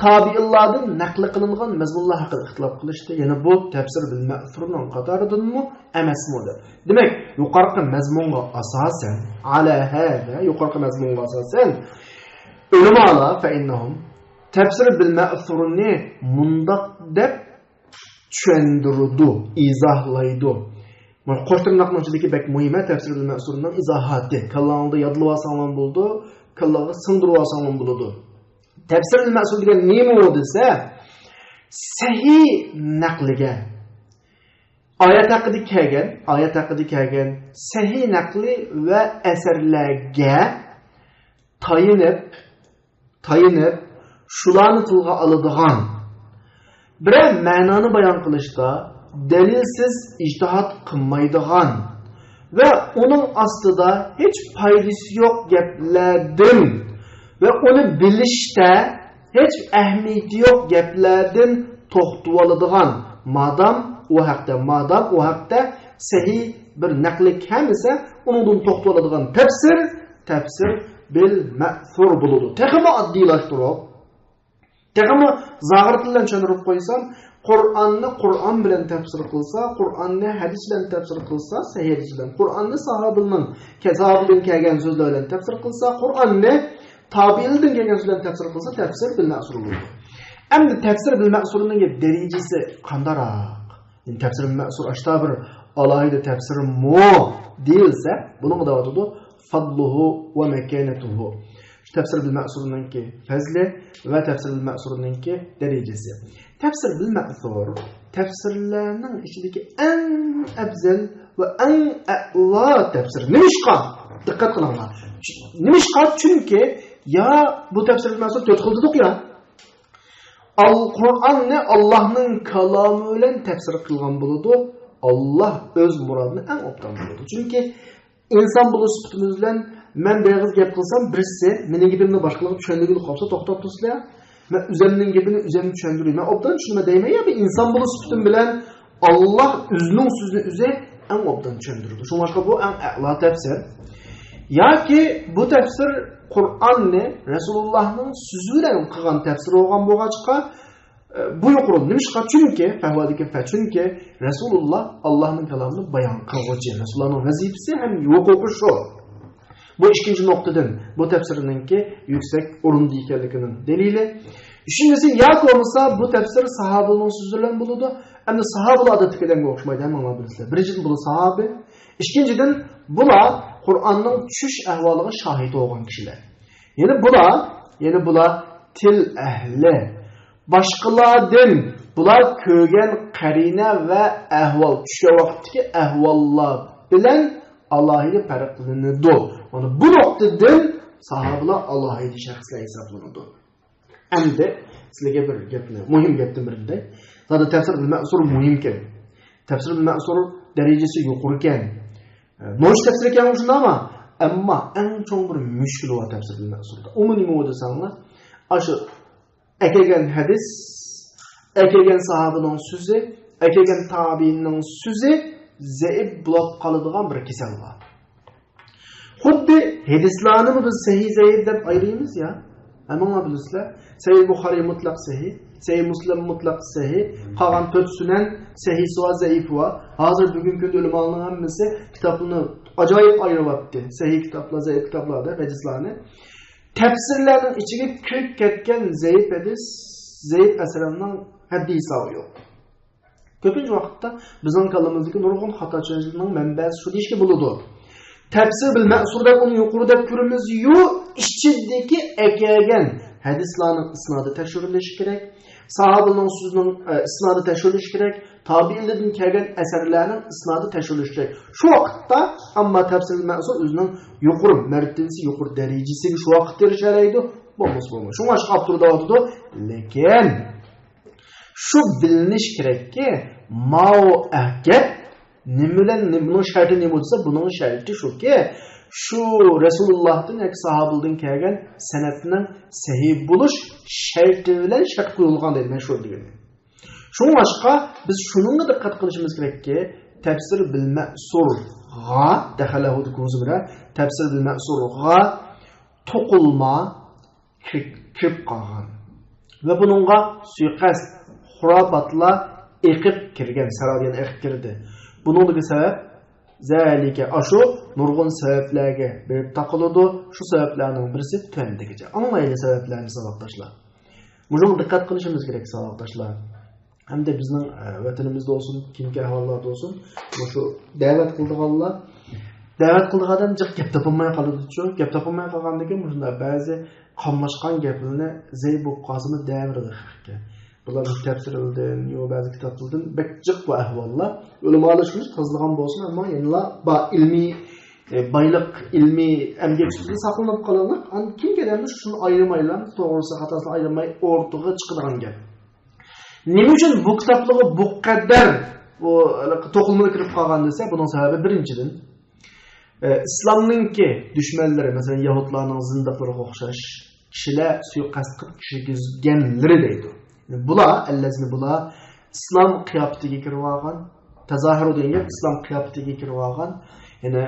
تابىئىنلاردىن نەقلى قىلىنغان مەزمۇنلار ھەققىدە ئىختىلاپ قىلىشتى. يەنى بۇ تەپسىر بىل مەسۇرنىڭ قاتارىدىنمۇ ئەمەسمۇ دەپ. دېمەك، يۇقىرىقى مەزمۇنغا ئاساسەن، ئالا ھازا، يۇقىرىقى مەزمۇنغا ئاساسەن، ئۆلىمالار، فەئىننەھۇم، تەپسىر بىل مەسۇرنى مۇنداق دەپ چۈشەندۈرىدۇ، ئىزاھلايدۇ. مانا قوش تىرناقنىڭ ئىچىدىكى بەك مۇھىم، تەپسىر بىل مەسۇرنىڭ ئىزاھاتى. كاللاڭدا يادلىۋالساڭلام بولىدۇ، كاللاغا سىڭدۈرۈۋالساڭلام بولىدۇ. تەپسىر بىل مەسۇر دېگەن نېمە ئۇ دېسە، سەھىھ نەقلىگە، ئايەت ھەققىدە كەلگەن، ئايەت ھەققىدە كەلگەن سەھىھ نەقلى ۋە ئەسەرلەرگە تايىنىپ، تايىنىپ، شۇلارنى تىلغا ئالىدىغان، بىرەر مەنانى بايان قىلىشتا دەلىلسىز ئىجتىھات قىلمايدىغان ۋە ئۇنىڭ ئاستىدا ھېچ پايدىسى يوق گەپلەردىن ۋە ئۇنى بىلىشتە ھېچ ئەھمىيىتى يوق گەپلەردىن توختىۋالىدىغان، مادام ئۇ ھەقتە، مادام ئۇ ھەقتە سەھىھ بىر نەقلى كەلمىسە، ئۇنىڭدىن توختىۋالىدىغان تەپسىر، تەپسىر بىل مەسۇر بولىدۇ. تېخىمۇ ئاددىيلاشتۇرۇپ، تېخىمۇ زاغرا تىل بىلەن چۈشەندۈرۈپ قويسام، قۇرئاننى قۇرئان بىلەن تەپسىر قىلسا، قۇرئاننى ھەدىس بىلەن تەپسىر قىلسا، سەھىھ ھەدىس بىلەن، قۇرئاننى ساھابىنىڭ، ساھابىدىن كەلگەن سۆزلەر بىلەن تەپسىر قىلسا، قۇرئاننى تابىئىندىن كەلگەن سۆزلەر بىلەن تەپسىر قىلسا، تەپسىر بىل مەسۇر بولىدۇ. ئەمدى تەپسىر بىل مەسۇرنىڭ دەرىجىسى قانداقراق؟ يەنى تەپسىر بىل مەسۇر ئاشتا بىر ئالاھىدە تەپسىرمۇ دېيىلسە، بۇنىڭغا دەۋاتىدۇ، فضله ومكانته. شۇ تەپسىر بىل مەسۇرنىڭكى پەزلى ۋە تەپسىر بىل مەسۇرنىڭكى دەرىجىسى. تەپسىر بىل مەسۇر تەپسىرلەرنىڭ ئىچىدىكى ئەڭ ئەپزەل ۋە ئەڭ ئەلا تەپسىر. نېمىشقا؟ دىققەت قىلىڭلار. نېمىشقا؟ چۈنكى يا بۇ تەپسىر بىل مەسۇر تۆت خىل دېدۇق يا. ئال-، قۇرئاننى ئاللاھنىڭ كالامى بىلەن تەپسىر قىلغان بولىدۇ. ئاللاھ ئۆز مۇرادىنى ئەڭ ئوبدان بىلىدۇ. چۈنكى ئىنسان بولۇش سۈپىتىمىز بىلەن مەن بىر ئېغىز گەپ قىلسام، بىرسى مېنىڭ گېپىمنى باشقىلارغا چۈشەندۈرگىلى قالسا، توختاپ تۇرسىلەر. مەن ئۆزەمنىڭ گېپىنى ئۆزەم چۈشەندۈرۈي. مەن ئوبدان چۈشىنىمەن دەيمەن يا، بىر ئىنسان بولۇش سۈپىتىم بىلەن ئاللاھ ئۆزىنىڭ سۆزىنى ئۆزى ئەڭ ئوبدان چۈشەندۈرىدۇ. شۇڭلاشقا بۇ ئەڭ ئەلا تەپسىر. ياكى بۇ تەپسىر قۇرئاننى رەسۇلۇللاھنىڭ سۆزى بىلەن قىلغان تەپسىر بولغان بولغاچقا، ئە، بۇ يۇقىرى. نېمىشقا؟ چۈنكى، فەھۋادىكى فە، چۈنكى رەسۇلۇللا ئاللاھنىڭ كالامىنى بايان قىلغۇچى، رەسۇلۇللانىڭ ۋەزىپىسى ھەم ھوقۇقى شۇ. بۇ ئىككىنچى نۇقتىدىن، بۇ تەپسىرنىڭكى يۈكسەك ئورۇندا ئىكەنلىكىنىڭ دەلىلى. ئۈچىنچىسى، ياكى بولمىسا بۇ تەپسىر ساھابىنىڭ سۆزى بىلەن بولىدۇ. ئەمدى ساھابىلار ئادەتتىكىدەككە ئوخشىمايدۇ، ھەممىڭلار بىلىسىلەر. بىرىنچىدىن، بۇلار ساھابە. ئىككىنچىدىن، بۇلار قۇرئاننىڭ چۈشۈش ئەھۋالىغا شاھىت بولغان كىشىلەر. يەنى بۇلار، يەنى بۇلار تىل ئەھلى. باشقىلاردىن بۇلار كۆرگەن قەرىنە ۋە ئەھۋال، چۈشكەن ۋاقىتتىكى ئەھۋاللار بىلەن ئالاھىدە پەرقلىنىدۇ. مانا بۇ نۇقتىدىن ساھابىلار ئالاھىدە شەخسلەر ھېسابلىنىدۇ. ئەمدى سىلەرگە بىر گەپنى، مۇھىم گەپتىن بىرنى دەي. زادى تەپسىر بىل مەسۇر مۇھىمكەن. تەپسىر بىل مەسۇر دەرىجىسى يۇقىرىكەن. نوچى تەپسىرى ئىكەن شۇنداقمۇ؟ ئەمما ئەڭ چوڭ بىر مۈشكۈلى بار تەپسىر بىل مەسۇردا. ئۇمۇ نېمە دېسەڭلار، ئاشۇ ئەكەلگەن ھەدىس، ئەكەلگەن ساھابىنىڭ سۆزى، ئەكەلگەن تابىئىننىڭ سۆزى زەئىپ بولۇپ قالىدىغان بىر كېسەل بار. خۇددى ھەدىسلارنىمۇ بىز سەھىھ، زەئىپ دەپ ئايرىيمىز يا. ھەممىڭلار بىلىسىلەر. سەھىھ بۇخارىي مۇتلەق سەھىھ، سەھىھ مۇسلىم مۇتلەق سەھىھ، قالغان تۆت سۈنەن سەھىھسى بار، زەئىپى بار. ھازىر بۈگۈنكى كۈندە ئۆلىمالارنىڭ ھەممىسى كىتابلىرىنى ئاجايىپ ئايرىۋاپتۇ. سەھىھ كىتابلار، زەئىپ كىتابلار دەپ ھەدىسلارنى. تەپسىرلەرنىڭ ئىچىگە كىرىپ كەتكەن زەئىپ ھەدىس، زەئىپ ئەسەرلەرنىڭ ھەددى ھېسابى يوق. كۆپىنچە ۋاقىتتا بىزنىڭ كاللىمىزدىكى نۇرغۇن خاتا چۈشەنچىلەرنىڭ مەنبەسى شۇ دېيىشكە بولىدۇ. تەپسىر بىل مەسۇر دەپ ئۇنى يۇقىرى دەپ كۆرىمىز-يۇ، ئىچىدىكى ئەكەلگەن ھەدىسلارنىڭ ئىسنادى تەكشۈرۈلۈشى كېرەك. ساھابىنىڭ سۆزىنىڭ، ئە، ئىسنادى تەكشۈرۈلۈشى كېرەك. تابىئىنلاردىن كەلگەن ئەسەرلەرنىڭ ئىسنادى تەكشۈرۈلۈشى كېرەك. شۇ ۋاقىتتا ئەمما تەپسىر بىل مەسۇر ئۆزىنىڭ يۇقىرى مەرتىبىسى، يۇقىرى دەرىجىسىگە شۇ ۋاقىتتا ئېرىشەلەيدۇ. بولمىسا بولمايدۇ. شۇڭا ئاشۇ ئاپتور دەۋاتىدۇ. لېكىن شۇ بىلىنىش كېرەككى، ماۋۇ گەپ نېمە بىلەن، نېمە، بۇنىڭ شەرتى نېمە دېسە، بۇنىڭ شەرتى شۇكى، شۇ رەسۇلۇللاھتىن ياكى ساھابىلەردىن كەلگەن سەنەدنىڭ سەھىھ بولۇش شەرتى بىلەن شەرت قويۇلغان دەيدۇ مەشھۇر دېگىنى. شۇڭلاشقا بىز شۇنىڭغا دىققەت قىلىشىمىز كېرەككى، تەپسىر بىل مەسۇرغا، دەخەلەھۇ دېگەن زۇمرە، تەپسىر بىل مەسۇرغا توقۇلما كىرىپ، كىرىپ قالغان ۋە بۇنىڭغا سۇيىقەست، خۇراپاتلار ئېقىپ كىرگەن، سەرابىيان ئېقىپ كىردى. بۇنىڭدىكى سەۋەب، زەلىكە، ئاشۇ نۇرغۇن سەۋەبلەرگە بېرىپ تاقىلىدۇ. شۇ سەۋەبلەرنىڭ بىرسى تۆۋەندىكىچە. ئاڭلايلى سەۋەبلەرنى، ساۋاقداشلار. مۇشۇنىڭغا دىققەت قىلىشىمىز كېرەك، ساۋاقداشلار. ھەمدە بىزنىڭ، ئە، ۋەتىنىمىزدە بولسۇن، كېيىنكى ئەھۋاللاردا بولسۇن، مۇشۇ دەۋەت قىلىدىغانلار، دەۋەت قىلىدىغان ئادەم جىق گەپ تاپالماي قالىدۇچۇ. گەپ تاپالماي قالغاندىن كېيىن مۇشۇنداق بەزى قاملاشقان گەپلىرىنى زەئىپ بولۇپ قالسىمۇ دەۋېرىدۇ خەقكە. بۇلار بىر تەپسىرلىدىن، يو بەزى كىتابلاردىن بەك جىق بۇ ئەھۋاللار. ئۆلىمالار شۇنچە تازىلىغان بولسىمۇ، ئەمما يەنىلا بار ئىلمىي، ئە، بايلىق، ئىلمىي ئەمگەك ئۈستىدە ساقلىنىپ قالىدۇ. ئاندىن كېيىنكى ئادەمدە شۇنى ئايرىمايلا، توغرىسى خاتاسىنى ئايرىماي ئورتىغا چىقىدىغان گەپ. نېمە ئۈچۈن بۇ كىتابلارغا بۇ قەدەر بۇ توقۇلمىلار كىرىپ قالغان دېسە، بۇنىڭ سەۋەبى بىرىنچىدىن، ئە، ئىسلامنىڭكى دۈشمەنلىرى، مەسىلەن، يەھۇدلارنىڭ زىندىقلىرىغا ئوخشاش كىشىلەر سۇيىقەست قىلىپ كىرگۈزگەنلىرى دەيدۇ. بۇلار، ئەللەزىنى بۇلار ئىسلام قىياپىتىگە كىرىۋالغان، تەزاھىرۇ دېگەن گەپ ئىسلام قىياپىتىگە كىرىۋالغان، يەنى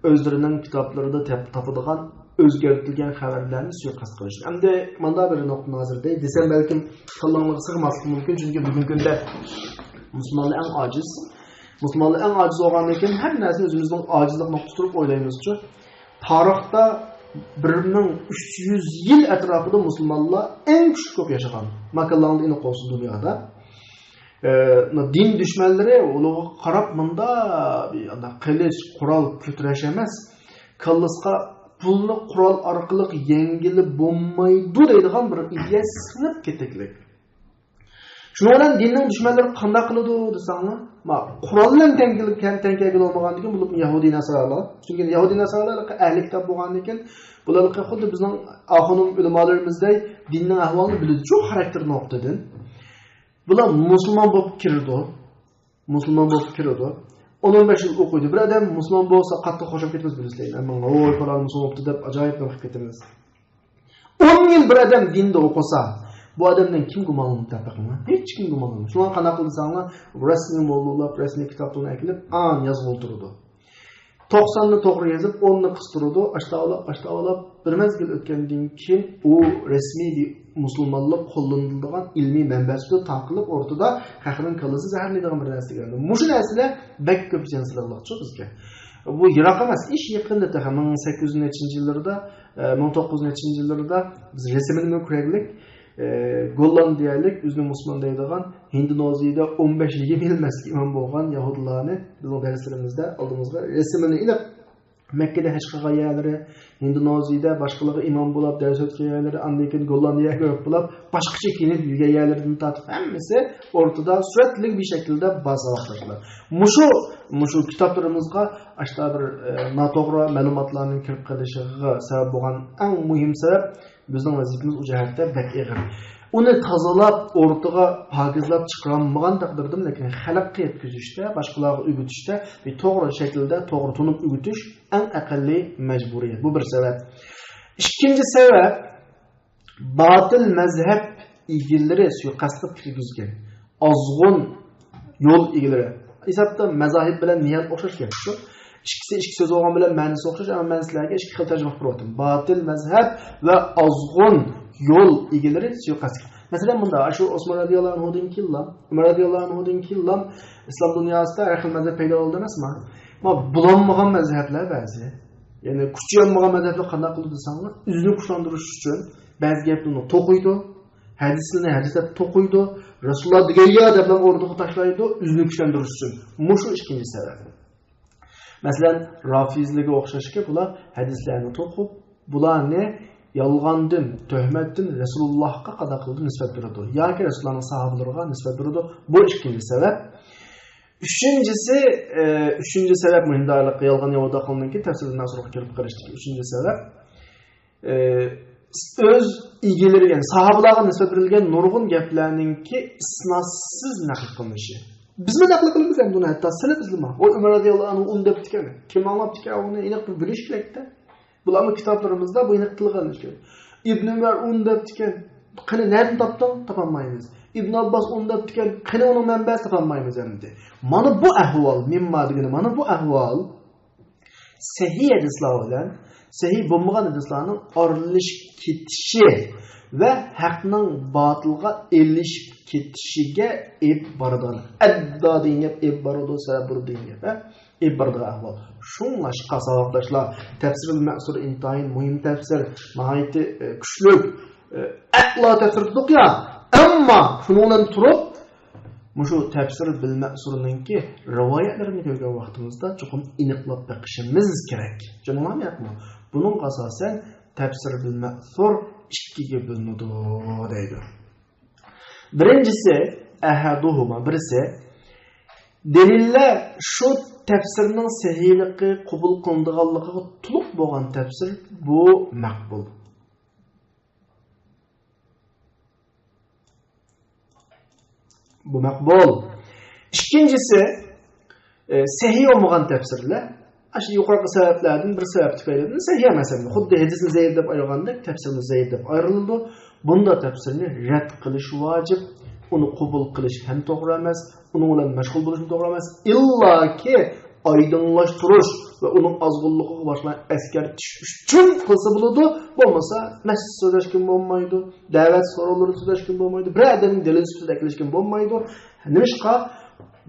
ئۆزلىرىنىڭ كىتابلىرىدا تاپ-، تاپىدىغان ئۆزگەرتىلگەن خەۋەرلەرنى سۇيىقەست قىلىش. ئەمدى مانداق بىر نۇقتىنى ھازىر دەي دېسەم، بەلكىم كاللاڭلارغا سىغماسلىقى مۇمكىن، چۈنكى بۈگۈنكى كۈندە مۇسۇلمانلار ئەڭ ئاجىز. مۇسۇلمانلار ئەڭ ئاجىز بولغاندىن كېيىن، ھەممە نەرسىنى ئۆزىمىزنىڭ ئاجىزلىقى نۇقتىسى تۇرۇپ ئويلايمىزچۇ. تارىختا بىر مىڭ ئۈچ يۈز يىل ئەتراپىدا مۇسۇلمانلار ئەڭ كۈچلۈك بولۇپ ياشىغان. ماكانلارنىڭ ئېنىق بولسۇن دۇنيادا. ئە، دىن دۈشمەنلىرى ئۇلارغا قاراپ مۇندا بىر ئانداق قىلىچ، قورال كۆتۈرۈش ئەمەس، كاللىسىغا پۇلنى قورال ئارقىلىق يەڭگىلى بولمايدۇ دەيدىغان بىر ئىدىيە سىڭىپ كېتىكلىك. شۇنىڭ بىلەن دىننىڭ دۈشمەنلىرى قانداق قىلىدۇ دېسەڭلار، ما، قورال بىلەن تەڭ كېلىپ، تەڭ كەلگىلى بولمىغاندىكىن، بولۇپمۇ يەھۇدىي ناسارالار. چۈنكى يەھۇدىي ناسارالار ئەھلى كىتاب بولغاندىكىن، بۇلار خۇددى بىزنىڭ ئاخۇنۇم ئۆلىمالىرىمىزدەك دىننىڭ ئەھۋالىنى بىلىدۇچۇ خاراكتېر نۇقتىدىن. بۇلار مۇسۇلمان بولۇپ كىرىدۇ. مۇسۇلمان بولۇپ كىرىدۇ. ئون ئون بەش يىل ئوقۇيدۇ. بىر ئادەم مۇسۇلمان بولسا قاتتىق خوش بولۇپ كېتىمىز بىلىسىلەر. مەن، ۋوي، پالان مۇسۇلمان بوپتۇ دەپ ئاجايىپ نېمە قىلىپ كېتىمىز. ئون يىل بىر ئادەم دىندا ئوقۇسا، بۇ ئادەمدىن كىم گۇمانلىنىدۇ دەپ بېقىڭلار. ھېچكىم گۇمانلانمايدۇ. شۇڭا قانداق قىلىدۇ دېسەڭلار، رەسمىي موللىلار رەسمىي كىتابلارنى ئەكېلىپ، ئان يازغىلى تۇرىدۇ. توقساننى توغرا يېزىپ، ئوننى قىستۇرىدۇ. ئاشتاۋالاپ، ئاشتاۋالاپ، بىر مەزگىل ئۆتكەندىن كېيىن ئۇ رەسمىي بىر مۇسۇلمانلىق قوللىنىلىدىغان ئىلمىي مەنبە سۈپىتىدە تاقىلىپ، ئورتىدا خەقنىڭ كاللىسىنى زەھەرلەيدىغان بىر نەرسىگە ئايلاندى. مۇشۇ نەرسىلەر بەك كۆپ زىيان سېلىدۇچۇ بىزگە. بۇ يىراق ئەمەس، ئىش يېقىندا تېخى مىڭ سەككىز يۈز نەچچىنچى يىللىرىدا، ئە، مىڭ توققۇز يۈز نەچچىنچى يىللىرىدا بىز رەسىمىنىمۇ كۆرەيلىك. ئە، گوللاندىيەلىك، ئۆزىنى مۇسۇلمان دەيدىغان، ھىندونېزىيىدە ئون بەش يىگىرمە يىل مەسچىتكە ئىمام بولغان يەھۇدىيلارنى بىزنىڭ دەرسلىرىمىزدە ئالدىمىزغا رەسىمىنى ئېنىق مەككىدە ھەج قىلغان يەرلىرى، ھىندونېزىيىدە باشقىلارغا ئىمام بولۇپ دەرس ئۆتكەن يەرلىرى، ئاندىن كېيىن گوللاندىيەگە كۆچۈپ بولۇپ، باشقىچە كىيىنىپ يۈرگەن يەرلىرىدىن تارتىپ ھەممىسى ئورتىدا سۈرەتلىك بىر شەكىلدە بار ساۋاقداشلار. مۇشۇ، مۇشۇ كىتابلىرىمىزغا ئاشتا بىر، ئە، ناتوغرا مەلۇماتلارنىڭ كىرىپ قېلىشىغا سەۋەب بولغان ئەڭ مۇھىم سەۋەب بىزنىڭ ۋەزىپىمىز ئۇ جەھەتتە بەك ئېغىر. ئۇنى تازىلاپ، ئورتىغا پاكىزلاپ چىقىرالمىغان تەقدىردىمۇ، لېكىن خەلققە يەتكۈزۈشتە، باشقىلارغا ئۆگىتىشتە بىر توغرا شەكىلدە توغرا تونۇپ ئۆگىتىش ئەڭ ئەقەللىي مەجبۇرىيەت. بۇ بىر سەۋەب. ئىككىنچى سەۋەب، باتىل مەزھەپ ئىگىلىرى سۇيىقەستلىك كىرگۈزگەن ئازغۇن يول ئىگىلىرى. ھېسابتا مەزاھىب بىلەن نىيەت ئوخشاش گەپ شۇ. ئىككىسى ئىككى سۆز بولغان بىلەن مەنىسى ئوخشاش، ئەمما مەن سىلەرگە ئىككى خىل تەرجىمە قىلىپ بېرىۋاتىمەن. باتىل مەزھەپ ۋە ئازغۇن يول ئىگىلىرى سۇيىقەستكە. مەسىلەن، مۇنداق، شۇ ئوسمان رەزىياللاھۇ ئەنھۇدىن كېيىنلا، ئۆمەر رەزىياللاھۇ ئەنھۇدىن كېيىنلا ئىسلام دۇنياسىدا ھەر خىل مەزھەپ پەيدا بولدى ئەمەسمۇ؟ ما بولالمىغان مەزھەپلەر بەزى. يەنى كۈچى يەتمىگەن مەزھەپلەر قانداق قىلىدۇ دېسەڭلار، ئۆزىنى كۈچلەندۈرۈش ئۈچۈن بەزى گەپلەرنى توقۇيدۇ، ھەدىسلەرنى ھەدىس دەپ توقۇيدۇ، رەسۇلۇللا دېگەن يا دەپلا ئورتىغا تاشلايدۇ، ئۆزىنى كۈچلەندۈرۈش ئۈچۈن. مۇشۇ ئىككىنچى سەۋەب. مەسىلەن، رافىزلىگە ئوخشاشكى بۇلار ھەدىسلەرنى توقۇپ، بۇلارنى يالغاندىن، تۆھمەتتىن رەسۇلۇللاھقا قانداق قىلىدۇ نىسبەت بېرىدۇ ياكى رەسۇلۇللانىڭ ساھابىلىرىغا نىسبەت بېرىدۇ. بۇ ئىككىنچى سەۋەب. ئۈچىنچىسى، ئە، ئۈچىنچى سەۋەب مۇھىم دائىرىلىق يالغان ياۋا داقىلنىڭكى تەپسىرى مەسۇرغا كېلىپ قېلىشتىكى ئۈچىنچى سەۋەب. ئە، ئۆز ئىگىلىرى، يەنى ساھابىلارغا نىسبەت بېرىلگەن نۇرغۇن گەپلەرنىڭكى ئىسنادسىز نەقىل قىلىنىشى. بىزمۇ نەقىل قىلىمىز ئەمدى ئۇنى، ھەتتا سىلەر بىزلىمۇ. ئۇ ئۆمەر رەزىياللاھۇ ئەنھۇ ئۇنى دەپتىكەن. كىم ئاڭلاپتىكەن ئۇنى؟ ئېنىق بىر بىلىش كېرەكتە. بۇلارمۇ كىتابلىرىمىزدا بۇ ئېنىق تىلغا ئېلىنىشكەن. ئىبن ئۆمەر ئۇنى دەپتىكەن. قېنى، نەدىن تاپتىڭ؟ تاپالمايمىز. ئىبن ئابباس ئۇنى دەپتىكەن. قېنى، ئۇنىڭ مەنبەسى؟ تاپالمايمىز ئەمدى. مانا بۇ ئەھۋال، مىمما دېگىنى مانا بۇ ئەھۋال. سەھىھ ھەدىسلەر بىلەن سەھىھ بولمىغان ھەدىسلەرنىڭ ئارىلىشىپ كېتىشى ۋە ھەقنىڭ باتىلغا ئېلىشىپ كېتىشىگە ئېلىپ بارىدىغان، ئەددا دېگەن گەپ ئېلىپ بارىدۇ، سەۋەب بولىدۇ دېگەن گەپ، ھە؟ ئېلىپ بارىدىغان ئەھۋال. شۇڭلاشقا، ساۋاقداشلار، تەپسىرۇل مەسۇر ئىنتايىن مۇھىم تەپسىر، ناھايىتى، ئە، كۈچلۈك، ئە، ئەلا تەپسىر دېدۇق يا. ئەمما شۇنىڭ بىلەن تۇرۇپ، مۇشۇ تەپسىر بىل مەسۇرنىڭكى رىۋايەتلىرىنى كۆرگەن ۋاقتىمىزدا چوقۇم ئېنىقلاپ بېقىشىمىز كېرەك. چۈشەندىڭلارمۇ ياقمۇ؟ بۇنىڭغا ئاساسەن تەپسىر بىل مەسۇر ئىككىگە بۆلۈنىدۇ دەيدۇ. بىرىنچىسى، ئەھەدۇھۇما، بىرسى، دەلىللەر شۇ تەپسىرنىڭ سەھىھلىقى، قوبۇل قىلىنىدىغانلىقىغا تولۇق بولغان تەپسىر، بۇ مەقبۇل. بۇ مەقبۇل. ئىككىنچىسى، ئە، سەھىھ بولمىغان تەپسىرلەر. ئاشۇ يۇقىرىقى سەۋەبلەردىن بىر سەۋەب تۈپەيلىدىن سەھىھ ئەمەس. خۇددى ھەدىسنى زەئىپ دەپ ئايرىغاندەك، تەپسىرمۇ زەئىپ دەپ ئايرىلىدۇ. بۇنداق تەپسىرنى رەت قىلىش ۋاجىپ. ئۇنى قوبۇل قىلىش ھەم توغرا ئەمەس، ئۇنىڭ بىلەن مەشغۇل بولۇشمۇ توغرا ئەمەس. ئىللاكى ئايدىڭلاشتۇرۇش ۋە ئۇنىڭ ئازغۇنلۇقىغا باشقىلارنى ئەسكەرتىش ئۈچۈن قىلسا بولىدۇ. بولمىسا، مەسچىتتە سۆزلەشكىمۇ بولمايدۇ، دەۋەت سورۇنلىرىدا سۆزلەشكىمۇ بولمايدۇ، بىرەر ئادەمنىڭ دەلىل سۈپىتىدە ئەكېلىشكىمۇ بولمايدۇ. نېمىشقا؟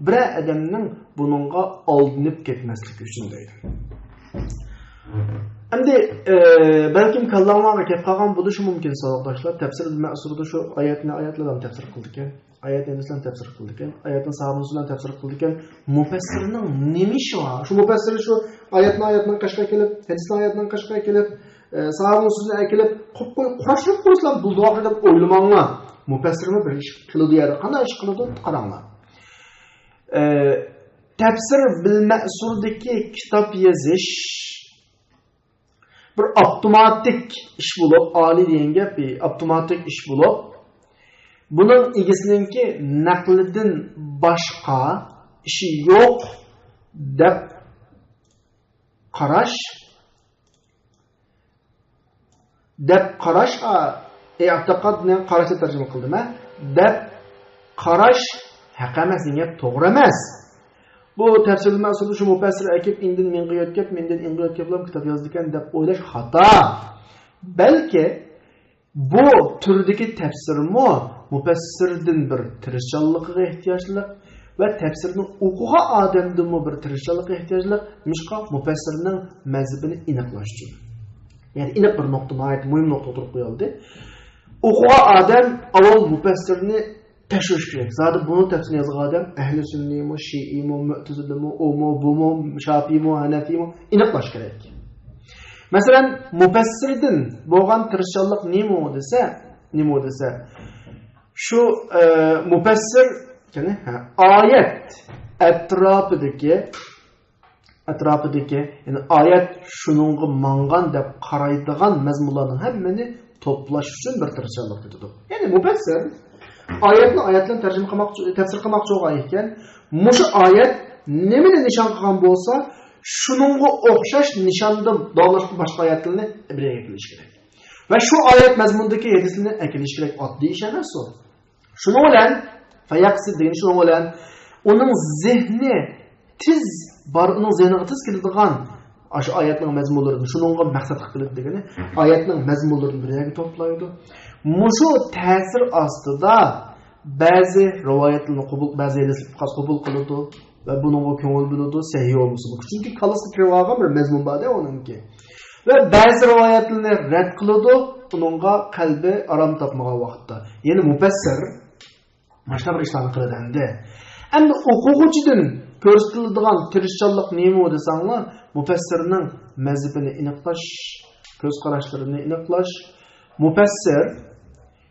بىرەر ئادەمنىڭ بۇنىڭغا ئالدىنىپ كەتمەسلىكى ئۈچۈن دەيدۇ. ئەمدى، ئە، بەلكىم كاللاڭلارغا كەپ قالغان بولۇشى مۇمكىن، ساۋاقداشلار. تەپسىر مەسۇردا شۇ ئايەتنى ئايەتلەرنى تەپسىر قىلىدىكەن. ئايەتنى ھەدىسلەرنى تەپسىر قىلىدىكەن. ئايەتنى ساھابىنىڭ سۆزىنى تەپسىر قىلىدىكەن. مۇپەسسىرنىڭ نېمە ئىشى بار؟ شۇ مۇپەسسىر شۇ ئايەتنى ئايەتنىڭ قېشىغا ئەكېلىپ، ھەدىسنى ئايەتنىڭ قېشىغا ئەكېلىپ، ئە، ساھابىنىڭ سۆزىنى ئەكېلىپ، قۇپ قوي-، قۇراشلاپ قويسىلا بولىدۇ ئاخىرى دەپ ئويلىماڭلار. مۇپەسسىرمۇ بىر ئىش قىلىدۇ يەردە. قانداق ئىش قىلىدۇ؟ قاراڭلار. ئە، تەپسىر بىل مەسۇردىكى كىتاب يېزىش بىر ئاپتوماتىك ئىش بولۇپ، ئالىي دېگەن گەپ، ئاپتوماتىك ئىش بولۇپ، بۇنىڭ ئىگىسىنىڭكى نەقلىدىن باشقا ئىشى يوق دەپ قاراش، دەپ قاراش، ئا، ئېتىقاد دېگەن قاراشنى تەرجىمە قىلدىم، ھە؟ دەپ قاراش ھەق ئەمەس دېگەن گەپ توغرا ئەمەس. بۇ تەپسىرىل مەسۇردا شۇ مۇپەسسىر ئەكىپ، ئىندىن مىڭغا يۆتكەپ، مىندىن ئىڭغا يۆتكەپلا كىتاب يازىدىكەن دەپ ئويلاش خاتا. بەلكى بۇ تۈردىكى تەپسىرمۇ مۇپەسسىردىن بىر تىرىشچانلىقىغا ئېھتىياجلىق ۋە تەپسىرنى ئوقۇغان ئادەمدىنمۇ بىر تىرىشچانلىققا ئېھتىياجلىق. نېمىشقا؟ مۇپەسسىرنىڭ مەزھىپىنى ئېنىقلاش ئۈچۈن. يەنى ئېنىق بىر نۇقتا، ناھايىتى مۇھىم نۇقتا ئوتتۇرىغا قويۇلدى. ئوقۇغان ئادەم ئاۋۋال مۇپەسسىرنى تەكشۈرۈش كېرەك. زادى بۇنى تەپسىرنى يازغان ئادەم ئەھلى سۈننىمۇ، شىئىمۇ، مۇئتەزىلىمۇ، ئۇمۇ، بۇمۇ، شاپىئىمۇ، ھەنەفىيمۇ، ئېنىقلاش كېرەك. مەسىلەن، مۇپەسسىردىن بولغان تىرىشچانلىق نېمە دېسە، نېمە دېسە، شۇ، ئە، مۇپەسسىر، يەنى، ھە، ئايەت ئەتراپىدىكى، ئەتراپىدىكى، يەنى ئايەت شۇنىڭغا ماڭغان دەپ قارايدىغان مەزمۇنلارنىڭ ھەممىنى توپلاش ئۈچۈن بىر تىرىشچانلىق كېتىدۇ. يەنى مۇپەسسىر ئايەتنى ئايەت بىلەن تەرجىمە قىلماقچى، تەپسىر قىلماقچى بولغان ئىكەن، مۇشۇ ئايەت نېمىنى نىشان قىلغان بولسا، شۇنىڭغا ئوخشاش نىشاندىن داۋاملاشقا باشقا ئايەتلەرنى بىر يەرگە كېلىش كېرەك. ۋە شۇ ئايەت مەزمۇنىدىكى ھەدىسنى ئەكېلىش كېرەك. ئاددىي ئىش ئەمەس ئۇ. شۇنىڭ بىلەن، فەيەقسىد دېگىنى شۇنىڭ بىلەن، ئۇنىڭ زېھنى تېز بار، ئۇنىڭ زېھنىغا تېز كېلىدىغان، ئاشۇ ئايەتنىڭ مەزمۇنلىرىنى شۇنىڭغا مەقسەت قىلىپ كېلىدۇ دېگىنى، ئايەتنىڭ مەزمۇنلىرىنى بىر يەرگە توپلايدۇ. مۇشۇ تەسىر ئاستىدا بەزى رىۋايەتلەرنى قوبۇل، بەزى ھەدىسلەرنى قوبۇل قىلىدۇ ۋە بۇنىڭغا كۆڭۈل بۆلىدۇ، سەھىھ بولمىسىمۇ. چۈنكى كاللىسىدا كىرىۋالغان بىر مەزمۇن بار-دە ئۇنىڭكى. ۋە بەزى رىۋايەتلەرنى رەت قىلىدۇ، ئۇنىڭغا قەلبى ئارام تاپمىغان ۋاقىتتا. يەنى مۇپەسسىر ماشۇنداق بىر ئىشلارنى قىلىدۇ ئەمدى. ئەمدى ئوقۇغۇچىدىن كۆرسىتىلىدىغان تىرىشچانلىق نېمە دېسەڭلار، مۇپەسسىرنىڭ مەزھىپىنى ئېنىقلاش، كۆز قاراشلىرىنى ئېنىقلاش. مۇپەسسىر،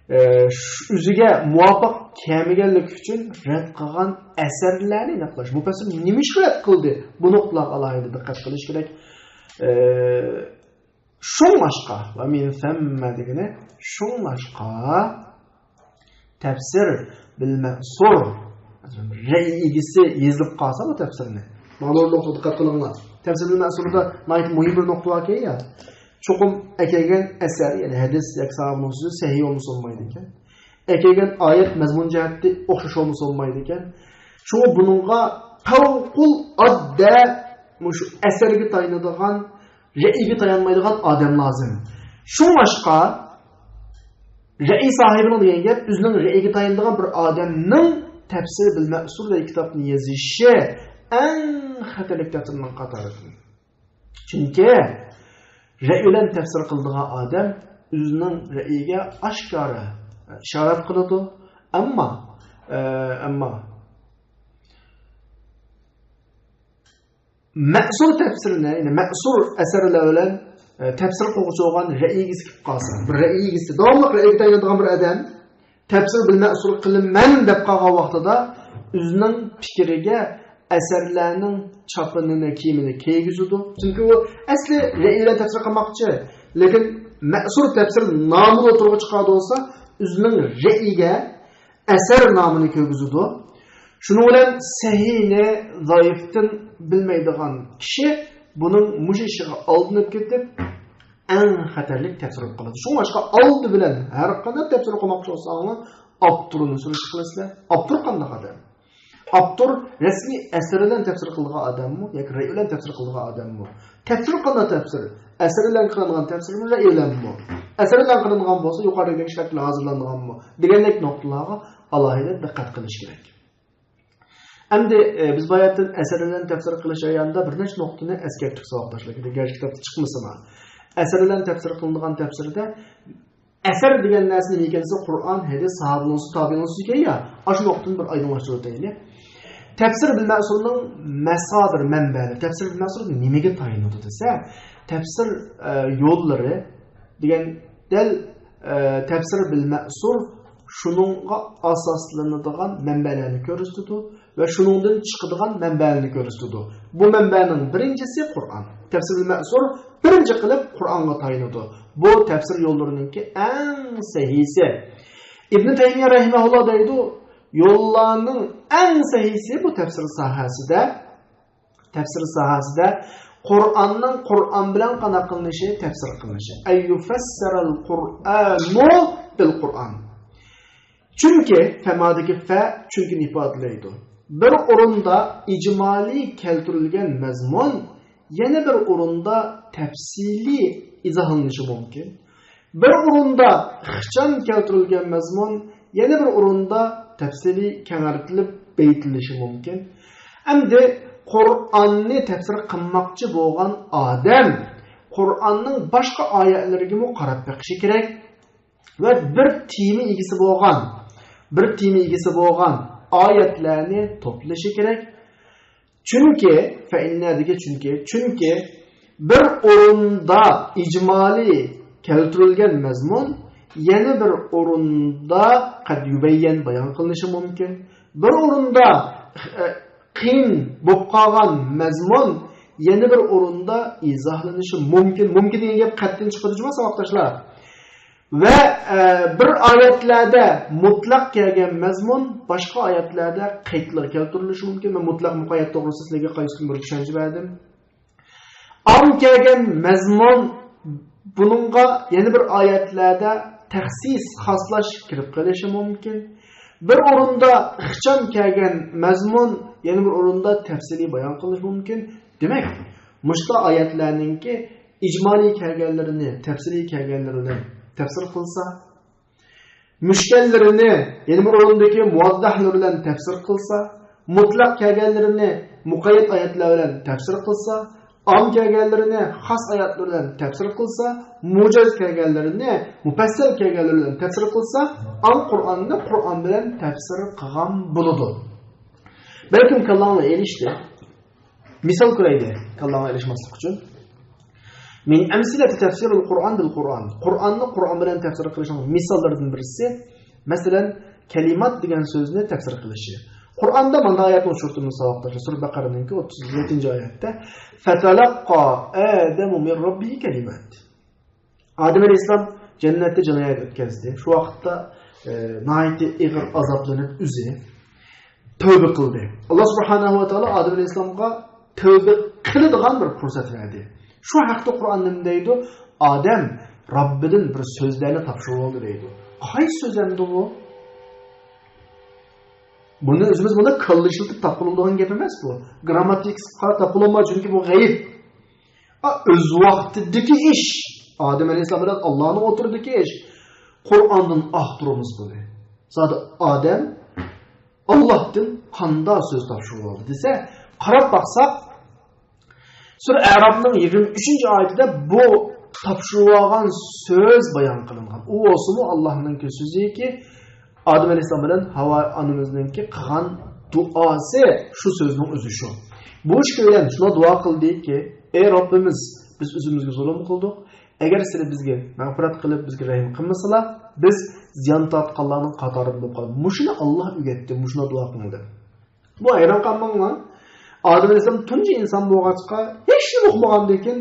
ئە، ش-، ئۆزىگە مۇۋاپىق كەلمىگەنلىكى ئۈچۈن رەت قىلغان ئەسەرلەرنى ئېنىقلاش. مۇپەسسىر نېمە ئىشقا رەت قىلدى؟ بۇ نۇقتىلارغا ئالاھىدە دىققەت قىلىش كېرەك. ئە، شۇڭلاشقا، ۋە مىن سەممە دېگىنى، شۇڭلاشقا، تەپسىر بىل مەسۇر، رەي ئىگىسى يېزىلىپ قالسا بۇ تەپسىرنى. مانا بۇ نۇقتىغا دىققەت قىلىڭلار. تەپسىر بىل مەسۇردا ناھايىتى مۇھىم بىر نۇقتا باركەن يا. چوقۇم ئەكەلگەن ئەسەر، يەنى ھەدىس ياكى ساھابە نۇسۇسى سەھىھ بولمىسا بولمايدىكەن. ئەكەلگەن ئايەت مەزمۇن جەھەتتە ئوخشاش بولمىسا بولمايدىكەن. شۇڭا بۇنىڭغا پەۋقۇل ئاددە مۇشۇ ئەسەرگە تايىنىدىغان، رەئىگە تايانمايدىغان ئادەم لازىم. شۇڭلاشقا رەئىي ساھىبىنىڭ دېگەن گەپ، ئۆزىنىڭ رەئىگە تايىنىدىغان بىر ئادەمنىڭ تەپسىر بىل مەسۇر دېگەن كىتابنى يېزىشى ئەڭ خەتەرلىك تەپسىرنىڭ قاتارىدىن. چۈنكى رەئى بىلەن تەپسىر قىلىدىغان ئادەم ئۆزىنىڭ رەئىگە ئاشكارا ئىشارەت قىلىدۇ. ئەمما، ئە، ئەمما مەسۇر تەپسىرىنى، يەنى مەسۇر ئەسەرلەر بىلەن، ئە، تەپسىر قىلغۇچى بولغان رەئىي ئىگىسى كېلىپ قالسا، بىر رەئىي ئىگىسى، داۋاملىق رەئىگە تايىنىدىغان بىر ئادەم، تەپسىر بىل مەسۇر قىلىمەن دەپ قالغان ۋاقتىدا ئۆزىنىڭ پىكرىگە ئەسەرلەرنىڭ چاپىنىنى، كىيىمىنى كىيگۈزىدۇ. چۈنكى ئۇ ئەسلى رەئىي بىلەن تەپسىر قىلماقچى. لېكىن مەسۇر تەپسىر نامىنى ئوتتۇرىغا چىقاردى بولسا، ئۆزىنىڭ رەئىگە ئەسەر نامىنى كىرگۈزىدۇ. شۇنىڭ بىلەن سەھىھنى زەئىفتىن بىلمەيدىغان كىشى بۇنىڭ مۇشۇ ئىشىغا ئالدىنىپ كېتىپ، ئەڭ خەتەرلىك تەپسىر بولۇپ قالىدۇ. شۇڭلاشقا ئالدى بىلەن ھەر قانداق تەپسىر قىلماقچى بولساڭلار، ئاپتورنى سۈرۈشتە قىلىسىلەر. ئاپتور قانداق ئادەم؟ ئاپتور رەسمىي ئەسەر بىلەن تەپسىر قىلىدىغان ئادەممۇ ياكى رەئي بىلەن تەپسىر قىلىدىغان ئادەممۇ؟ تەپسىر قانداق تەپسىر؟ ئەسەر بىلەن قىلىنغان تەپسىرمۇ، رەئي بىلەنمۇ؟ ئەسەر بىلەن قىلىنغان بولسا يۇقىرىدىكى شەرتلەر ھازىرلانغانمۇ؟ دېگەندەك نۇقتىلارغا ئالاھىدە دىققەت قىلىش كېرەك. ئەمدى، ئە، بىز باياتىن ئەسەر بىلەن تەپسىر قىلىش جەريانىدا بىر نەچچە نۇقتىنى ئەسكەرتتۇق ساۋاقداشلار، گەرچە كىتابتا چىقمىسىمۇ. ئەسەر بىلەن تەپسىر قىلىنىدىغان تەپسىردە ئەسەر دېگەن نەرسە نېمە ئىكەن دېسە، قۇرئان، ھەدىس، ساھابە نۇسۇسى، تابىئىن نۇسۇسى ئىكەن يا. ئاشۇ نۇقتىنى بىر ئايدىڭلاشتۇرۇۋېتەيلى. تەپسىر بىل مەسۇرنىڭ مەسادىر، مەنبەلىرى، تەپسىر بىل مەسۇر نېمىگە تايىنىدۇ دېسە، تەپسىر، ئە، يوللىرى دېگەن دەل، ئە، تەپسىر بىل مەسۇر شۇنىڭغا ئاساسلىنىدىغان مەنبەلەرنى كۆرسىتىدۇ ۋە شۇنىڭدىن چىقىدىغان مەنبەلەرنى كۆرسىتىدۇ. بۇ مەنبەنىڭ بىرىنچىسى قۇرئان. تەپسىر بىل مەسۇر بىرىنچى قىلىپ قۇرئانغا تايىنىدۇ. بۇ تەپسىر يوللىرىنىڭكى ئەڭ سەھىھسى. ئىبن تەيمىيە رەھىمەھۇللا دەيدۇ، يوللارنىڭ ئەڭ سەھىھسى بۇ تەپسىر ساھەسىدە، تەپسىر ساھەسىدە قۇرئاننىڭ قۇرئان بىلەن قانداق قىلىنىشى، تەپسىر قىلىنىشى. أن يفسر القرآن بالقرآن. چۈنكى فەمادىكى فە چۈنكىنى ئىپادىلەيدۇ. بىر ئورۇندا ئىجمالىي كەلتۈرۈلگەن مەزمۇن يەنە بىر ئورۇندا تەپسىلىي ئىزاھلىنىشى مۇمكىن. بىر ئورۇندا ئىخچام كەلتۈرۈلگەن مەزمۇن يەنە بىر ئورۇندا تەپسىلىي كەڭەيتىلىپ بېيىتىلىشى مۇمكىن. ئەمدى قۇرئاننى تەپسىر قىلماقچى بولغان ئادەم قۇرئاننىڭ باشقا ئايەتلىرىگىمۇ قاراپ بېقىشى كېرەك. ۋە بىر تېما ئىگىسى بولغان، بىر تېما ئىگىسى بولغان ئايەتلەرنى توپلىشى كېرەك. چۈنكى، فەئىننەدىكى چۈنكى، چۈنكى بىر ئورۇندا ئىجمالىي كەلتۈرۈلگەن مەزمۇن يەنە بىر ئورۇندا قەد يۇبەييەن بايان قىلىنىشى مۇمكىن. بىر ئورۇندا، ئە، قىيىن بولۇپ قالغان مەزمۇن يەنە بىر ئورۇندا ئىزاھلىنىشى مۇمكىن. مۇمكىن دېگەن گەپ قەتئىي چىقىدۇ جۇما ساۋاقداشلار. ۋە، ئە، بىر ئايەتلەردە مۇتلەق كەلگەن مەزمۇن باشقا ئايەتلەردە قەيتلا كەلتۈرۈلۈشى مۇمكىن. مەن مۇتلەق مۇقەييەت توغرىسىدا سىلەرگە قايسى كۈنى بىر چۈشەنچە بەردىم. ئام كەلگەن مەزمۇن بۇنىڭغا يەنە بىر ئايەتلەردە تەخسىس، خاسلاش كىرىپ قېلىشى مۇمكىن. بىر ئورۇندا ئىخچام كەلگەن مەزمۇن يەنە بىر ئورۇندا تەپسىلىي بايان قىلىنىشى مۇمكىن. دېمەك، مۇشۇ ئايەتلەرنىڭكى ئىجمالىي كەلگەنلىرىنى تەپسىلىي كەلگەنلىرى بىلەن تەپسىر قىلسا، مۈشكەللىرىنى يەنە بىر ئورۇندىكى مۇۋەززەھلىرى بىلەن تەپسىر قىلسا، مۇتلەق كەلگەنلىرىنى مۇقەييەت ئايەتلەر بىلەن تەپسىر قىلسا، ئام كەلگەنلىرىنى خاس ئايەتلەر بىلەن تەپسىر قىلسا، مۇجەز كەلگەنلىرىنى مۇپەسسەل كەلگەنلىرى بىلەن تەپسىر قىلسا، ئام قۇرئاننى قۇرئان بىلەن تەپسىر قىلغان بولىدۇ. بەلكىم كاللاڭلار ئېلىشتى. مىسال كۆرەيلى، كاللاڭلار ئېلىشماسلىق ئۈچۈن. من أمثلة تفسير القرآن بالقرآن. قۇرئاننى قۇرئان بىلەن تەپسىر قىلىشنىڭ مىساللىرىدىن بىرسى، مەسىلەن، كەلىمات دېگەن سۆزنى تەپسىر قىلىشى. قۇرئاندا مانداق ئايەتنى ئۇچرىتىمىز ساۋاقداشلار، سۈرە بەقەرىنىڭكى ئوتتۇز يەتتىنچى ئايەتتە، فتلقى آدم من ربه كلمات. ئادەم ئەلەيھىسسالام جەننەتتە جىنايەت ئۆتكۈزدى. شۇ ۋاقىتتا، ئە، ناھايىتى ئېغىر ئازابلىنىپ ئۆزى تەۋبە قىلدى. ئاللا سۇبھانەھۇ ۋە تائالا ئادەم ئەلەيھىسسالامغا تەۋبە قىلىدىغان بىر پۇرسەت بەردى. شۇ ھەقتە قۇرئان نېمە دەيدۇ؟ ئادەم رەببىدىن بىر سۆزلەرنى تاپشۇرۇۋالدى دەيدۇ. قايسى سۆزلەرنىدۇ بۇ؟ بۇنى ئۆزىمىز بۇنى كاللا ئىشلىتىپ تاپقىلى بولىدىغان گەپ ئەمەس بۇ. گرامماتىكىسىغا قاراپ تاپقىلى بولمايدۇ، چۈنكى بۇ غەيىب. ئا، ئۆز ۋاقتىدىكى ئىش. ئادەم ئەلەيھىسسالام بىلەن ئاللانىڭ ئوتتۇرىدىكى ئىش. قۇرئاندىن ئاختۇرىمىز بۇنى. زادى ئادەم ئاللاھتىن قانداق سۆز تاپشۇرۇۋالدى دېسە، قاراپ باقساق، سۈرە ئەرافنىڭ يىگىرمە ئۈچىنچى ئايىتىدە بۇ تاپشۇرۇۋالغان سۆز بايان قىلىنغان. ئۇ بولسىمۇ ئاللاھنىڭكى سۆزىكى، ئادەم ئەلەيھىسسالام بىلەن ھاۋا ئانىمىزنىڭكى قىلغان دۇئاسى شۇ سۆزنىڭ ئۆزى شۇ. بۇ ئىككى بىلەن شۇنداق دۇئا قىلدىكى، ئەي رەببىمىز، بىز ئۆزىمىزگە زۇلۇم قىلدۇق. ئەگەر سىلەر بىزگە مەغپىرەت قىلىپ، بىزگە رەھىم قىلمىسىلا، بىز زىيان تارتقانلارنىڭ قاتارىدا بولۇپ قالىمىز. مۇشۇنى ئاللا ئۆگەتتى، مۇشۇنداق دۇئا قىلىڭ دەپ. بۇ ھەيران قالماڭلار. ئادەم ئەلەيھىسسالام تۇنجى ئىنسان بولغاچقا، ھېچنېمە ئۇقمىغاندىكىن،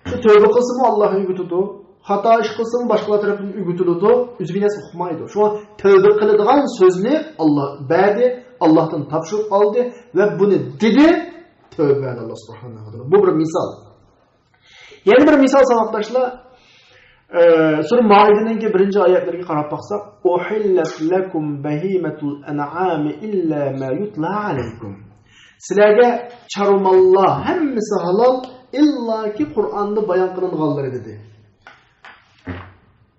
شۇ تەۋبە قىلسىمۇ ئاللا ئۆگىتىدۇ، خاتا ئىش قىلسىمۇ باشقىلار تەرەپتىن ئۆگىتىلىدۇ، ئۆزى بىر نەرسە ئۇقمايدۇ. شۇڭا تەۋبە قىلىدىغان سۆزنى ئاللا بەردى، ئاللاھتىن تاپشۇرۇپ ئالدى ۋە بۇنى دېدى، تەۋبە بەردى ئاللا سۇبھانەھۇ ۋە تائالا. بۇ بىر مىسال. يەنە بىر مىسال ساۋاقداشلار، ئە، سۈرە مائىدىنىڭكى بىرىنچى ئايەتلىرىگە قاراپ باقساق، أحلت لكم بهيمة الأنعام إلا ما يتلى عليكم. سىلەرگە چارۋا ماللار ھەممىسى ھالال، ئىللاكى قۇرئاندا بايان قىلىنغانلىرى دېدى.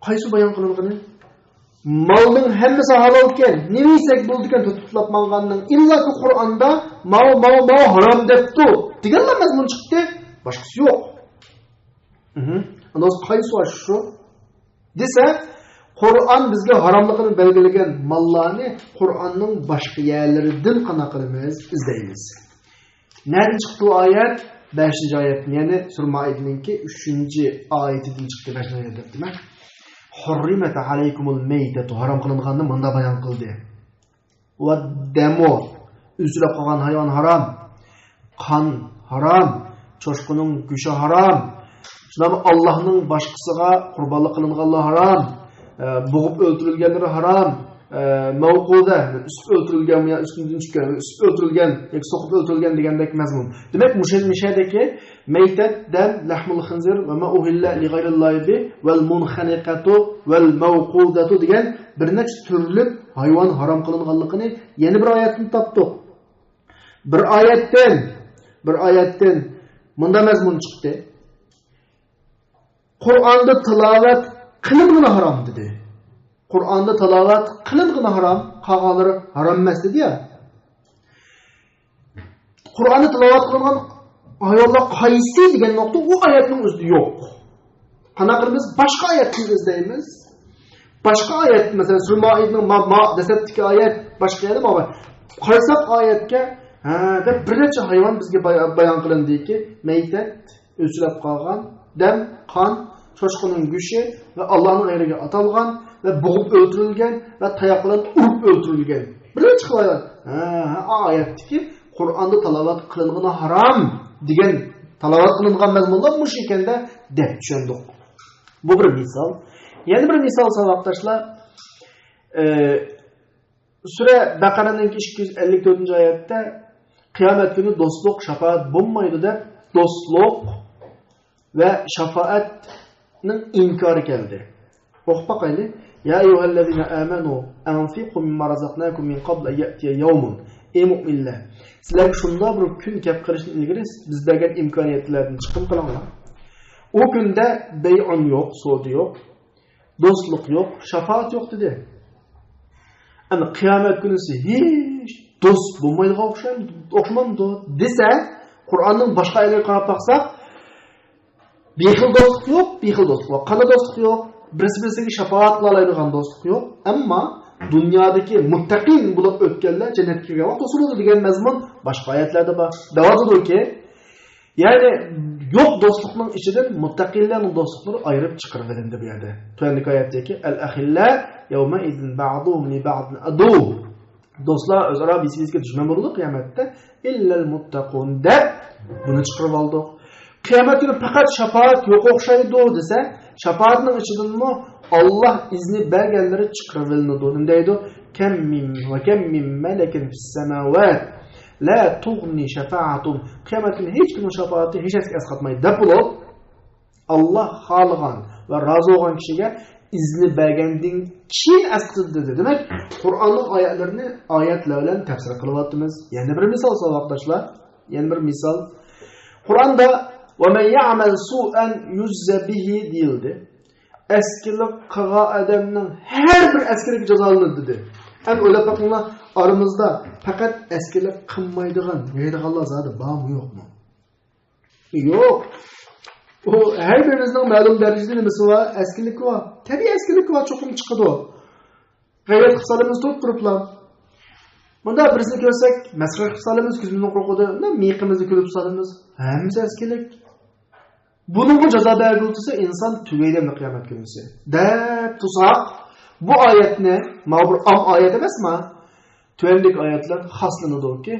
قايسى بايان قىلىنغىنى؟ مالنىڭ ھەممىسى ھالالكەن، نېمە يېسەك بولىدىكەن، تۇتۇپ ماڭغاننىڭ ئىللاكى قۇرئاندا ماۋۇ، ماۋۇ، ماۋۇ ھارام دەپتۇ دېگەنلا مەزمۇن چىقتى، باشقىسى يوق. ئۇندا قايسى بار شۇ دېسە، قۇرئان بىزگە ھاراملىقىنى بەلگىلىگەن ماللارنى قۇرئاننىڭ باشقا يەرلىرىدىن قانداق قىلىمىز، ئىزدەيمىز. نەدىن چىقتى بۇ ئايەت؟ بەشىنچى ئايەت، يەنى سۈرە مائىدىنىڭكى ئۈچىنچى ئايىتىدىن چىقتى، بەشىنچى ئايەت دەپتىمەن. حرمت عليكم الميتة، ھارام قىلىنغاننى مۇندا بايان قىلدى. والدم، ئۈزۈلۈپ قالغان ھايۋان ھارام، قان ھارام، چوشقىنىڭ گۆشى ھارام. شۇنداقمۇ ئاللاھنىڭ باشقىسىغا قۇربانلىق قىلىنغانلار ھارام، ئە، بوغۇپ ئۆلتۈرۈلگەنلىرى ھارام، ئە، مەۋقۇزە، ئۈسۈپ ئۆلتۈرۈلگەن، يا ئۈستىدىن چۈشكەن، ئۈسۈپ ئۆلتۈرۈلگەن ياكى سوقۇپ ئۆلتۈرۈلگەن دېگەندەك مەزمۇن. دېمەك، مۇشۇ، مۇشۇ يەردىكى مەيتەت، دەم، لەھمۇل خىنزىر ۋە ما ئۇھىللە لىغەيرىللاھى بىھ ۋەل مۇنخەنىقەتۇ ۋەل مەۋقۇزەتۇ دېگەن بىر نەچچە تۈرلۈك ھايۋان ھارام قىلىنغانلىقىنى يەنە بىر ئايەتتىن تاپتۇق. بىر ئايەتتىن، بىر ئايەتتىن مۇنداق مەزمۇن چىقتى. قۇرئاندا تىلاۋەت قىلىنغىنى ھارام دېدى. قۇرئاندا تىلاۋەت قىلىنغىنى ھارام، قالغانلىرى ھارام ئەمەس دېدى يا. قۇرئاندا تىلاۋەت قىلىنغان ھايۋانلار قايسى دېگەن نۇقتا ئۇ ئايەتنىڭ ئۆزىدە يوق. قانداق قىلىمىز؟ باشقا ئايەتتىن ئىزدەيمىز. باشقا ئايەت، مەسىلەن، سۈرە مائىدىنىڭ ما، ما دەسلەپتىكى ئايەت، باشقا يەردە ما بار. قارىساق ئايەتكە، ھە، دەپ بىر نەچچە ھايۋان بىزگە باي-، بايان قىلىندىكى، مەيتەت، ئۆچۈرۈپ قالغان، دەم، قان، چوشقىنىڭ گۆشى ۋە ئاللانىڭ غەيرىگە ئاتالغان ۋە بوغۇپ ئۆلتۈرۈلگەن ۋە تاياق بىلەن ئۇرۇپ ئۆلتۈرۈلگەن. بىر نەچچە خىل ھايۋان. ھە، ھە، ئايەتتىكى قۇرئاندا تالاۋەت قىلىنغىنى ھارام دېگەن، تالاۋەت قىلىنغان مەزمۇنلار مۇشۇ ئىكەندە دەپ چۈشەندۇق. بۇ بىر مىسال. يەنە بىر مىسال، ساۋاقداشلار. ئە، سۈرە بەقەرەنىڭكى ئىككى يۈز ئەللىك تۆتىنچى ئايەتتە قىيامەت كۈنى دوستلۇق، شاپائەت بولمايدۇ دەپ، دوستلۇق ۋە شاپائەتنىڭ ئىنكارى كەلدى. ئوقۇپ باقايلى. يا أيها الذين آمنوا أنفقوا مما رزقناكم من قبل أن يأتي يوم. ئەي مۆمىنلەر، سىلەرگە شۇنداق بىر كۈن كەپ قېلىشتىن ئىلگىرى بىز بەرگەن ئىمكانىيەتلەردىن چىقىم قىلىڭلار. ئۇ كۈندە بەيئۇن يوق، سودا يوق، دوستلۇق يوق، شاپائەت يوق دېدى. ئەمما قىيامەت كۈنىسى ھېچ دوست بولمايدىغان ئوخشايمۇ-، ئوخشىمامدۇ دېسە، قۇرئاننىڭ باشقا ئايەتلىرىگە قاراپ باقساق، بىر خىل دوستلۇق يوق، بىر خىل دوستلۇق بار. قانداق دوستلۇق يوق؟ بىرسى بىرسىگە شاپائەت قىلالايدىغان دوستلۇق يوق. ئەمما دۇنيادىكى مۇتتەقىن بولۇپ ئۆتكەنلەر جەننەتكە كىرگەن ۋاقىت توسۇلىدۇ دېگەن مەزمۇن باشقا ئايەتلەردە بار. دەۋاتىدۇكى، يەنى يوق دوستلۇقنىڭ ئىچىدىن مۇتتەقىنلەرنىڭ دوستلۇقلىرى ئايرىپ چىقىرىۋېلىندى بۇ يەردە. تۆۋەندىكى ئايەتتىكى، الأخلاء يومئذ بعضهم لبعض عدو. دوستلار ئۆزئارا بىرسى-بىرسىگە دۈشمەن بولىدۇ قىيامەتتە. إلا المتقون دەپ بۇنى چىقىرىپ ئالدۇق. قىيامەت كۈنى پەقەت شاپائەت يوق ئوخشايدۇ دېسە، شاپائەتنىڭ ئىچىدىنمۇ ئاللا ئىزنى بەرگەنلىرى چىقىرىۋېلىنىدۇ. نېمە دەيدۇ؟ كم من، وكم من ملك في السماوات لا تغني شفاعتهم. قىيامەت كۈنى ھېچكىمنىڭ شاپائىتى ھېچ نەرسىگە ئەسقاتمايدۇ دەپ بولۇپ، ئاللا خالىغان ۋە رازى بولغان كىشىگە ئىزنى بەرگەندىن كېيىن ئەسقىتىدۇ دېدى. دېمەك، قۇرئاننىڭ ئايەتلىرىنى ئايەتلەر بىلەن تەپسىر قىلىۋاتىمىز. يەنە بىر مىسال، ساۋاقداشلار. يەنە بىر مىسال. قۇرئاندا، ومن يعمل سوءا يجز به دېيىلدى. ئەسكىلىك قىلغان ئادەمنىڭ ھەر بىر ئەسكىلىكى جازالىنىدۇ دېدى. ئەمدى ئويلاپ بېقىڭلار، ئارىمىزدا پەقەت ئەسكىلىك قىلمايدىغان، يەيدىغانلار زادى بارمۇ، يوقمۇ؟ يوق. ئۇ ھەر بىرىمىزنىڭ مەلۇم دەرىجىدە نېمىسى بار؟ ئەسكىلىكى بار. تەبىئىي ئەسكىلىكى بار، چوقۇم چىقىدۇ. غەيۋەت قىلىپ سالىمىز تۇرۇپ تۇرۇپلا. مۇنداق بىرسىنى كۆرسەك، مەسخىرە قىلىپ سالىمىز، كۆزىمىزنىڭ قورقۇدا، مۇنداق مىيىقىمىزنى كۈلۈپ سالىمىز. ھەممىسى ئەسكىلىك. بۇنىڭغا جازا بەرگىلى تۇرسا، ئىنسان تۈگەيدۇ ئەمدى قىيامەت كۈنىسى دەپ تۇرساق، بۇ ئايەتنى، ماۋۇ بىر ئام ئايەت ئەمەسما؟ تۆۋەندىكى ئايەتلەر خاسلىنىدۇكى،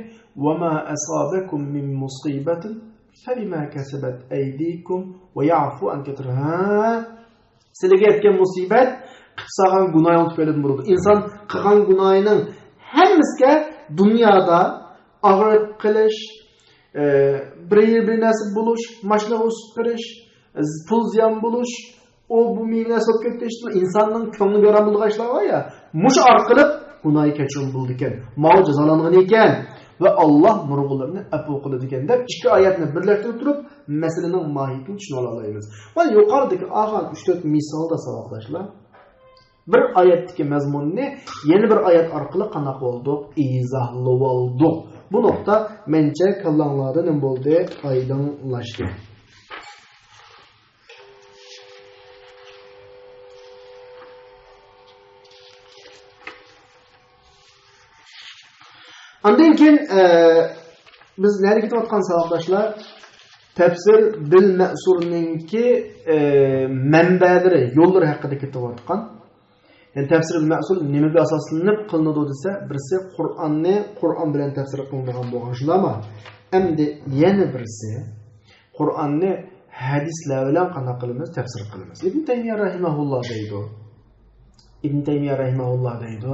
وما أصابكم من مصيبة فبما كسبت أيديكم ويعفو عن كثير. ھە؟ سىلىگە يەتكەن مۇسىبەت، قىلىپ سالغان گۇناھىڭ تۈپەيلىدىن بولىدۇ. ئىنسان قىلغان گۇناھىنىڭ ھەممىسىگە دۇنيادا ئاغرىپ قېلىش، ئە، بىر يېرى بىر نەرسە بولۇش، ماشىنا ئۇسۇپ بېرىش، پۇل زىيان بولۇش، ئۇ بۇ مېۋە نەرسە بولۇپ كەتتى، ئىنساننىڭ كۆڭلى بىئارام بولىدىغان ئىشلار بار يا، مۇشۇ ئارقىلىق گۇناھى كەچۈرۈم بولىدىكەن، ماۋۇ جازالانغىنى ئىكەن ۋە ئاللا نۇرغۇنلىرىنى ئەپۇ قىلىدىكەن دەپ ئىككى ئايەتنى بىرلەشتۈرۈپ تۇرۇپ مەسىلىنىڭ ماھىيىتىنى چۈشىنىۋالالايمىز. مانا يۇقىرىدىكى ئالغان ئۈچ تۆت مىسالدا ساۋاقداشلار، بىر ئايەتتىكى مەزمۇننى يەنە بىر ئايەت ئارقىلىق قانداق بولدۇق؟ ئىزاھلىۋالدۇق. بۇ نۇقتا مەنچە كاللاڭلاردا نېمە بولدى؟ ئايدىڭلاشتى. ئاندىن كېيىن، ئە، بىز نەدە كېتىۋاتقان ساۋاقداشلار؟ تەپسىر بىل مەسۇرنىڭكى، ئە، مەنبەلىرى، يوللىرى ھەققىدە كېتىۋاتقان. يەنى تەپسىر بىل مەسۇر نېمىگە ئاساسلىنىپ قىلىنىدۇ دېسە، بىرسى قۇرئاننى قۇرئان بىلەن تەپسىر قىلىنىدىغان بولغان شۇلارمۇ؟ ئەمدى يەنە بىرسى قۇرئاننى ھەدىسلەر بىلەن قانداق قىلىمىز؟ تەپسىر قىلىمىز. ئىبن تەيمىيە رەھىمەھۇللا دەيدۇ. ئىبن تەيمىيە رەھىمەھۇللا دەيدۇ.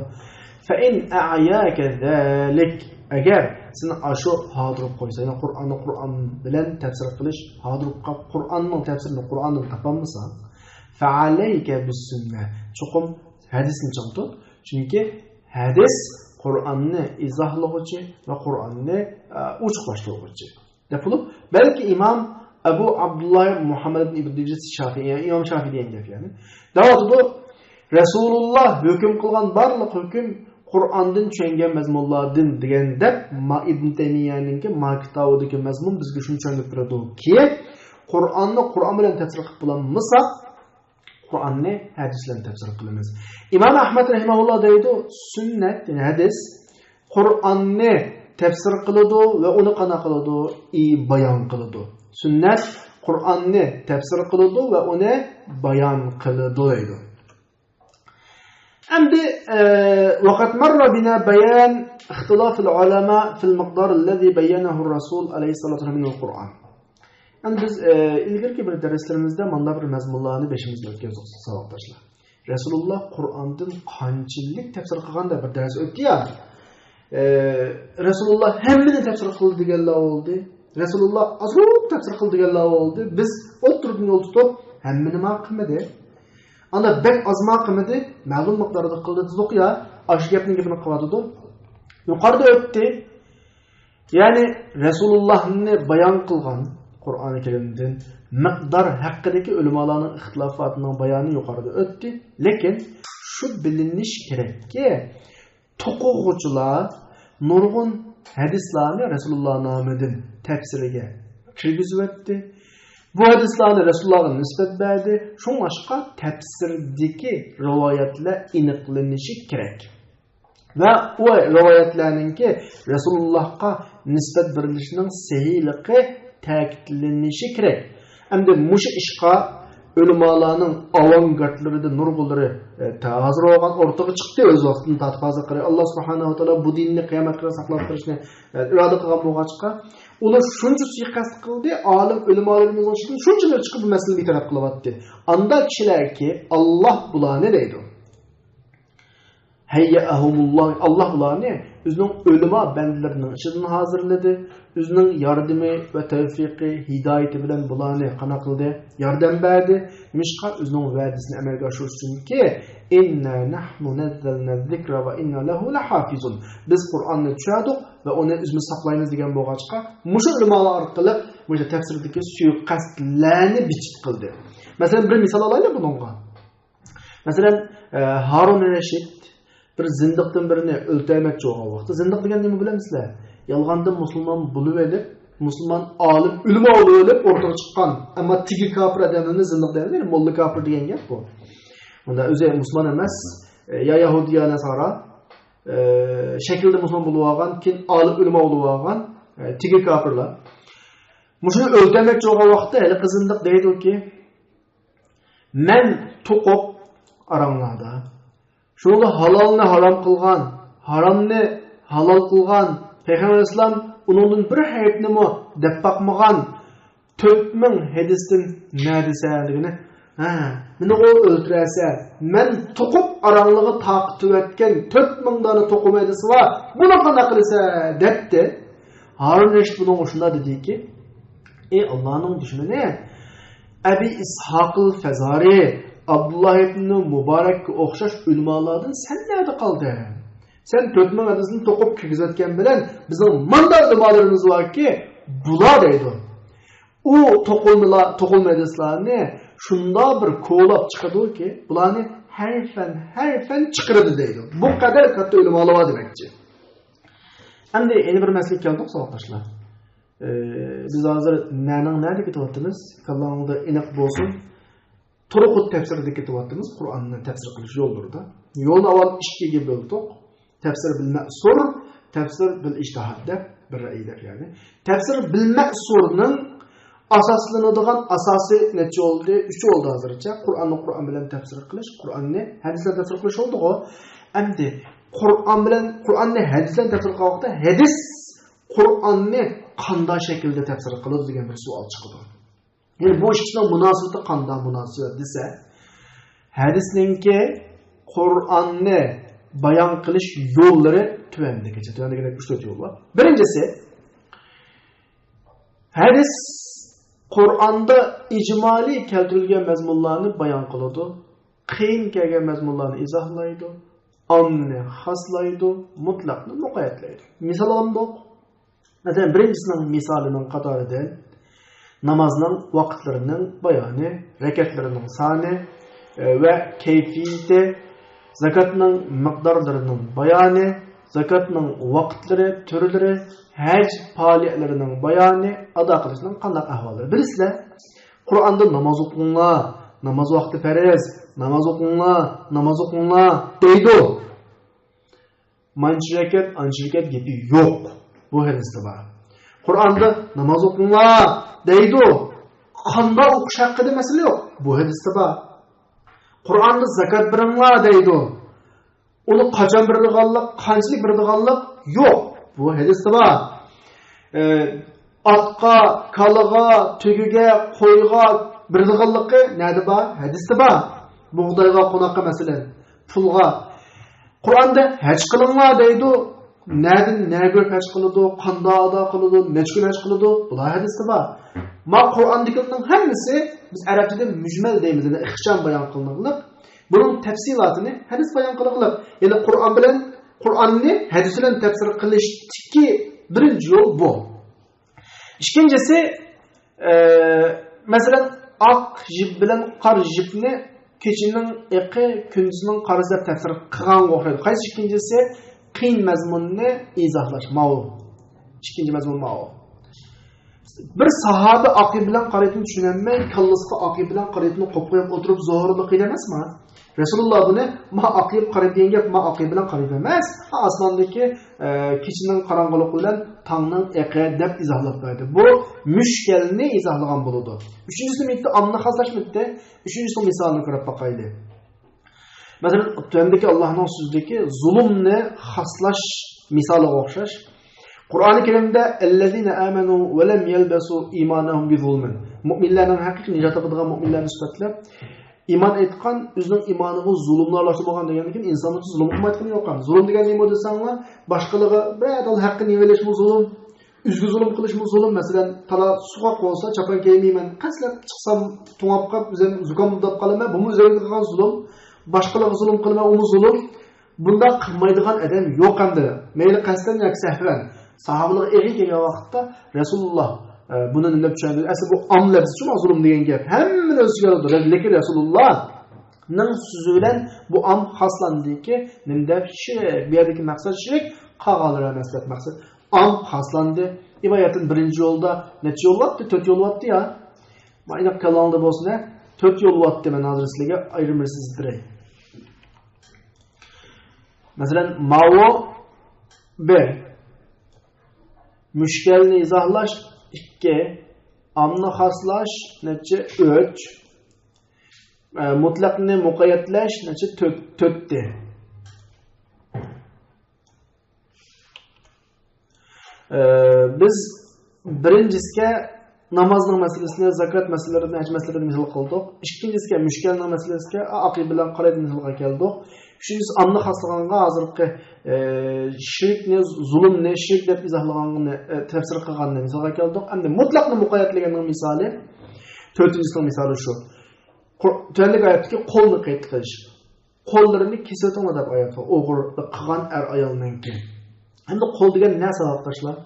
فَإِنْ أَعْيَاكَ ذَلِكَ. ئەگەر سېنى ئاشۇ ھاردۇرۇپ قويسا، يەنى قۇرئاننى قۇرئان بىلەن تەپسىر قىلىش ھاردۇرۇپ قاپ، قۇرئاننىڭ تەپسىرىنى قۇرئاندىن تاپالمىساڭ، فَعَلَيْكَ بِالسُّنَّةِ. چوقۇم ھەدىسنى چىڭ تۇت. چۈنكى ھەدىس قۇرئاننى ئىزاھلىغۇچى ۋە قۇرئاننى، ئە، ئوچۇقلاشتۇرغۇچى. دەپ بولۇپ، بەلكى ئىمام ئەبۇ ئابدۇللا مۇھەممەد ئىبن ئىدرىس شافىئى، يەنى ئىمام شافىئى دېگەن گەپ، يەنى. دەۋاتىدۇ، رەسۇلۇللا ھۆكۈم قىلغان بارلىق ھۆكۈم قۇرئاندىن چۈشەنگەن مەزمۇنلاردىن دېگەن دەپ، ما-، ئىبن تەيمىيەنىڭكى ما كىتابىدىكى مەزمۇن بىزگە شۇنى چۈشەندۈرۈپ بېرىدۇكى، قۇرئاننى قۇرئان بىلەن تەپسىر قىلىپ بولالمىساق، قۇرئاننى، ھەدىسلەرنى تەپسىر قىلىمىز. ئىمام ئەھمەد رەھىمەھۇللا دەيدۇ، سۈننەت، يەنى ھەدىس، قۇرئاننى تەپسىر قىلىدۇ ۋە ئۇنى قانداق قىلىدۇ؟ ئى، بايان قىلىدۇ. سۈننەت قۇرئاننى تەپسىر قىلىدۇ ۋە ئۇنى بايان قىلىدۇ دەيدۇ. ئەمدى، ئە، وقد مر بنا بيان اختلاف العلماء في المقدار الذي بينه الرسول عليه الصلاة والسلام من القرآن. ئەمدى بىز، ئە، ئىلگىرىكى بىر دەرسلىرىمىزدە مانا بىر مەزمۇنلارنى بېشىمىزدىن ئۆتكۈزدۇق، ساۋاقداشلار. رەسۇلۇللا قۇرئاندىن قانچىلىك تەپسىر قىلغان دەپ بىر دەرس ئۆتتى يا. ئە، رەسۇلۇللا ھەممىنى تەپسىر قىلدى دېگەنلەر بولدى. رەسۇلۇللا ئازراق تەپسىر قىلدى دېگەنلەر بولدى. بىز ئوتتۇرىدىن يول تۇتۇپ، ھەممىنىمۇ قىلمىدى. ئانا بەك ئازمۇ قىلمىدى، مەلۇم مىقداردا قىلدى دېدۇق يا، ئاشۇ گەپنىڭ گېپىنى قىلىۋاتىدۇ. يۇقىرىدا ئۆتتى. يەنى رەسۇلۇللانى بايان قىلغان قۇرئانى كەرىمدىن مىقدار ھەققىدىكى ئۆلىمالارنىڭ ئىختىلاپاتىنىڭ بايانى يۇقىرىدا ئۆتتى. لېكىن شۇ بىلىنىش كېرەككى، توقۇغۇچىلار نۇرغۇن ھەدىسلارنى رەسۇلۇللا نامىدىن تەپسىرگە كىرگۈزۈۋەتتى. بۇ ھەدىسلارنى رەسۇلۇللاغا نىسبەت بەردى. شۇڭلاشقا تەپسىردىكى رىۋايەتلەر ئېنىقلىنىشى كېرەك. ۋە ئۇ رىۋايەتلەرنىڭكى رەسۇلۇللاھقا نىسبەت بېرىلىشىنىڭ سەھىھلىقى تەكىتلىنىشى كېرەك. ئەمدى مۇشۇ ئىشقا ئۆلىمالارنىڭ ئاۋانگارتلىرىدىن نۇرغۇنلىرى، ئە، تا-، ھازىر بولغان ئورتىغا چىقتى ئۆز ۋاقتىدا تارتىپ ھازىرغا قەدەر. ئاللا سۇبھانەھۇ ۋە تائالا بۇ دىننى قىيامەتكە قەدەر ساقلاپ قېلىشنى، ئە، ئىرادە قىلغان بولغاچقا، ئۇلار شۇنچە سۇيىقەست قىلدى، ئالىم ئۆلىمالىرىمىزنىڭ ئىچىدىن شۇنچىلىرى چىقىپ بۇ مەسىلىنى بىر تەرەپ قىلىۋەتتى. ئاندا كىشىلەركى، ئاللا بۇلارنى دەيدۇ. ھەييەئەھۇمۇللا، ئاللا بۇلارنى ئۆزىنىڭ ئۆلىما بەندىلىرىنىڭ ئىچىدىن ھازىرلىدى. ئۆزىنىڭ ياردىمى ۋە تەۋفىقى، ھىدايىتى بىلەن بۇلارنى قانداق قىلدى؟ ياردەم بەردى. نېمىشقا؟ ئۆزىنىڭ ۋەدىسىنى ئەمەلگە ئاشۇرۇش ئۈچۈنكى، ئىننا نەھنۇ نەززەلنە زىكرە ۋە ئىننا لەھۇ لەھافىزۇن. بىز قۇرئاننى چۈشەردۇق ۋە ئۇنى ئۆزىمىز ساقلايمىز دېگەن بولغاچقا، مۇشۇ ئۆلىمالار ئارقىلىق مۇشۇ تەپسىردىكى سۇيىقەستلەرنى بىچىت قىلدى. مەسىلەن، بىر مىسال ئالايلى بۇنىڭغا. مەسىلەن، ئە، ھارۇن رەشىد بىر زىندىقتىن بىرىنى ئۆلتۈرمەكچى بولغان ۋاقتى، زىندىق دېگەن نېمە بىلەمسىلەر؟ يالغاندىن مۇسۇلمان بولۇۋېلىپ، مۇسۇلمان ئالىم، ئۆلىما بولۇۋېلىپ ئورتىغا چىققان، ئەمما تېگى كاپىر ئادەملەرنى زىندىق دەيمىز، موللا كاپىر دېگەن گەپ بۇ. ئۇندا ئۆزى مۇسۇلمان ئەمەس، ئە، يا يەھۇدىي، يا ناسارا، ئە، شەكىلدە مۇسۇلمان بولۇۋالغان، كېيىن ئالىم، ئۆلىما بولۇۋالغان، ئە، تېگى كاپىرلار. مۇشۇنى ئۆلتۈرمەكچى بولغان ۋاقىتتا ھېلىقى زىندىق دەيدۇكى، مەن توقۇپ ئاراڭلاردا، شۇنىڭدا ھالالنى ھارام قىلغان، ھارامنى ھالال قىلغان، پەيغەمبەر ئەلەيھىسسالام ئۇنىڭدىن بىر ھەرپنىمۇ دەپ باقمىغان تۆت مىڭ ھەدىستىن نەدىسەن دېگىنى، ھە، مېنىغۇ ئۆلتۈرەسەن، مەن توقۇپ ئاراڭلىغا تارقىتىۋەتكەن تۆت مىڭ دانە توقۇم ھەدىسى بار، بۇنى قانداق قىلىسەن دەپتۇ. ھارۇن رەشىد بۇنىڭغا شۇنداق دېدىكى، ئى ئاللانىڭ دۈشمىنى، ئەبى ئىسھاقىل فەزارى، ئابدۇللا ئىبنى مۇبارەككە ئوخشاش ئۆلىمالاردىن سەن نەدە قالدىڭ؟ سەن تۆت مىڭ ھەدىسنى توقۇپ كىرگۈزۈۋەتكەن بىلەن بىزنىڭ مۇنداق ئۆلىمالىرىمىز باركى، بۇلار دەيدۇ. ئۇ توقۇلمىلا-، توقۇلما ھەدىسلارنى شۇنداق بىر كولاپ چىقىدۇكى، بۇلارنى ھەرپەن، ھەرپەن چىقىرىدۇ دەيدۇ. بۇ قەدەر كاتتا ئۆلىمالار بار دېمەكچى. ئەمدى يەنە بىر مەسىلىگە كەلدۇق، ساۋاقداشلار. ئى، بىز ھازىر نەنىڭ نەدە كېتىۋاتىمىز؟ كاللاڭدا ئېنىق بولسۇن. تۇرۇقۇت تەپسىرىدە كېتىۋاتىمىز، قۇرئاننى تەپسىر قىلىش يوللىرىدا. يولنى ئاۋۋال ئىككىگە بۆلدۇق. تەپسىر بىل مەسۇر، تەپسىر بىل ئىجتىھاد دەپ بىر رەئيلەر يەنى. تەپسىر بىل مەسۇرنىڭ ئاساسلىنىدىغان ئاساسى نەچچە بولدى؟ ئۈچ بولدى ھازىرچە. قۇرئاننى قۇرئان بىلەن تەپسىر قىلىش، قۇرئاننى ھەدىس بىلەن تەپسىر قىلىش بولدىغۇ. ئەمدى قۇرئان بىلەن، قۇرئاننى ھەدىس بىلەن تەپسىر قىلغان ۋاقىتتا ھەدىس قۇرئاننى قانداق شەكىلدە تەپسىر قىلىدۇ دېگەن بىر سوئال چىقىدۇ. يەنى بۇ ئىككىسىنىڭ مۇناسىۋىتى قانداق مۇناسىۋەت دېسە، ھەدىسنىڭكى قۇرئاننى بايان قىلىش يوللىرى تۆۋەندىكىچە، تۆۋەندىكىدەك ئۈچ تۆت يول بار. بىرىنچىسى، ھەدىس قۇرئاندا ئىجمالىي كەلتۈرۈلگەن مەزمۇنلارنى بايان قىلىدۇ، قىيىن كەلگەن مەزمۇنلارنى ئىزاھلايدۇ، ئامنى خاسلايدۇ، مۇتلەقنى مۇقەييەتلەيدۇ. مىسال ئالدۇق. مەسىلەن، بىرىنچىسىنىڭ مىسالىنىڭ قاتارىدىن نامازنىڭ ۋاقىتلىرىنىڭ بايانى، رەكەتلىرىنىڭ سانى، ئە، ۋە كەيپىيىتى، زاكاتنىڭ مىقدارلىرىنىڭ بايانى، زاكاتنىڭ ۋاقىتلىرى، تۈرلىرى، ھەج پائالىيەتلىرىنىڭ بايانى، ئادا قىلىشنىڭ قانداق ئەھۋاللىرى. بىلىسىلەر، قۇرئاندا ناماز ئوقۇڭلار، ناماز ۋاقتى پەرز، ناماز ئوقۇڭلار، ناماز ئوقۇڭلار دەيدۇ. مانچە رەكەت، ئانچە رەكەت گېپى يوق. بۇ ھەدىستە بار. قۇرئاندا ناماز ئوقۇڭلار دەيدۇ. قاندا ئوقۇش ھەققىدە مەسىلە يوق. بۇ ھەدىستە بار. قۇرئاندا زاكات بېرىڭلار دەيدۇ. ئۇنى قاچان بېرىدىغانلىق، قانچىلىك بېرىدىغانلىق يوق. بۇ ھەدىستە بار. ئاتقا، كالىغا، تۆگىگە، قويغا بېرىدىغانلىقى نەدە بار؟ ھەدىستە بار. بۇغدايغا، قوناققا، مەسىلەن، پۇلغا. قۇرئاندا ھەج قىلىڭلار دەيدۇ. نەدىن نەگە كۆرۈپ ھەج قىلىدۇ، قاندا ئادا قىلىدۇ، نەچچە كۈن ھەج قىلىدۇ، بۇلار ھەدىستە بار. ما قۇرئاندىكىلەرنىڭ ھەممىسى، بىز ئەرەبچىدە مۈجمەل دەيمىز، يەنى ئىخچام بايان قىلىنغانلىق. بۇنىڭ تەپسىلاتىنى ھەدىس بايان قىلغىلىق. يەنى قۇرئان بىلەن، قۇرئاننى ھەدىس بىلەن تەپسىر قىلىشتىكى بىرىنچى يول بۇ. ئىككىنچىسى، ئە، مەسىلەن، ئاق يىپ بىلەن قارا يىپنى كېچىنىڭ ئېقى، كۈندۈزنىڭ قارىسى دەپ تەپسىر قىلغانغا ئوخشايدۇ. قايسى ئىككىنچىسى؟ قىيىن مەزمۇننى ئىزاھلاش. ماۋۇ. ئىككىنچى مەزمۇن ماۋۇ. بىر ساھابە ئاق يىپ بىلەن قارا يىپنى چۈشىنەلمەي، كاللىسىغا ئاق يىپ بىلەن قارا يىپنى قويۇپ قويۇپ ئولتۇرۇپ زوراۋانلىق قىلىدۇ ئەمەسمۇ؟ رەسۇلۇللا بۇنى، ما ئاق يىپ قارا يىپ دېگەن گەپ، ما ئاق يىپ بىلەن قارا يىپ ئەمەس. ئاسماندىكى، ئە، كېچىنىڭ قاراڭغۇلۇقى بىلەن تاڭنىڭ ئېقى دەپ ئىزاھلاپ بەردى. بۇ مۈشكەلنى ئىزاھلىغان بولىدۇ. ئۈچىنچىسى نېمە ئىدى؟ ئاممىنى خاسلاشمىدى. ئۈچىنچىسىنىڭ مىسالىنى كۆرۈپ باقايلى. مەسىلەن، تۆۋەندىكى ئاللاھنىڭ سۆزىدىكى زۇلۇمنى خاسلاش مىسالىغا ئوخشاش. قۇرئانى كەرىمدە «ئەللەزىنە ئامەنۇ ۋە لەم يەلبەسۇ ئىمانەھۇم بىزۇلمىن». مۆمىنلەرنىڭ ھەقىقىي نىجات تاپىدىغان مۆمىنلەرنى سۈپەتلەپ، ئىمان ئېيتقان، ئۆزىنىڭ ئىمانىغا زۇلۇمنى ئارىلاشتۇرمىغان دېگەندىن كېيىن ئىنسانلار ئۈچۈن زۇلۇم قىلمايدىغىنى يوق. زۇلۇم دېگەن نېمە دېسەڭلار، باشقىلارغا بىرەر ئادەم ھەققىنى يېۋېلىشمۇ زۇلۇم. ئۆزىگە زۇلۇم قىلىشمۇ زۇلۇم. مەسىلەن، تالا سوغۇق بولسا، چاپان كىيمەيمەن. قەستلەپ چىقسام، توڭاپ قاپ، ئۆزۈم زۇكام بولۇپ قالىمەن. بۇمۇ ئۆزۈمگە قىلغان زۇلۇم. باشقىلارغا زۇلۇم قىلىمەن، ئۇمۇ زۇلۇم. بۇنداق قىلمايدىغان ئادەم يوق ئەمدى. مەيلى قەستەن ياكى سەھۋەن. ساھابىلەرگە ئېغىر كەلگەن ۋاقىتتا رەسۇلۇللا، ئە، بۇنى نېمە دەپ چۈشەندۈردى؟ ئەسلى بۇ ئام لەپزى شۇما زۇلۇم دېگەن گەپ. ھەممىنى ئۆز ئىچىگە ئالىدۇ. لېكىن رەسۇلۇللانىڭ سۆزى بىلەن بۇ ئام خاسلاندىكى، نېمە دەپ شىرك، بۇ يەردىكى مەقسەت شىرك، قالغانلىرى ئەمەس دەپ مەقسەت. ئام خاسلاندى. ئىبادەتتىن بىرىنچى يولدا نەچچە يول بارتى؟ تۆت يول بارتى يا. مايناق كاللاڭدا بولسۇن، ھە؟ تۆت يول بارتى، مەن ھازىر سىلەرگە ئايرىم بىر سىزدۇرۇي. مەسىلەن، ماۋۇ بىر. مۈشكەلنى ئىزاھلاش ئىككى. ئامنى خاسلاش نەچچە؟ ئۈچ. ئە، مۇتلەقنى مۇقەييەتلەش نەچچە؟ تۆت، تۆتتى. ئە، بىز بىرىنچىسىگە نامازنىڭ مەسىلىسىنى، زاكات مەسىلىلىرىنى، ھەج مەسىلىلىرىنى مىسال قىلدۇق. ئىككىنچىسىگە مۈشكەلنىڭ مەسىلىسىگە ئاق يىپ بىلەن قارا يىپنى مىسالغا كەلدۇق. ئۈچىنچىسى ئامنى خاسلىغانغا ھازىرقى، ئە، شىركنى، زۇلۇمنى شىرك دەپ ئىزاھلىغاننى، ئە، تەپسىر قىلغاننى مىسالغا كەلدۇق. ئەمدى مۇتلەقنى مۇقەييەتلىگەننىڭ مىسالى، تۆتىنچىسىنىڭ مىسالى شۇ. قۇر-، تۆۋەندىكى ئايەتتىكى قولنى قەيت قىلىش. قوللىرىنى كېسىۋېتىڭلار دەپ ئايەت بار. ئوغرىلىق قىلغان ئەر-ئايالنىڭكى. ئەمدى قول دېگەن نە ساۋاقداشلار؟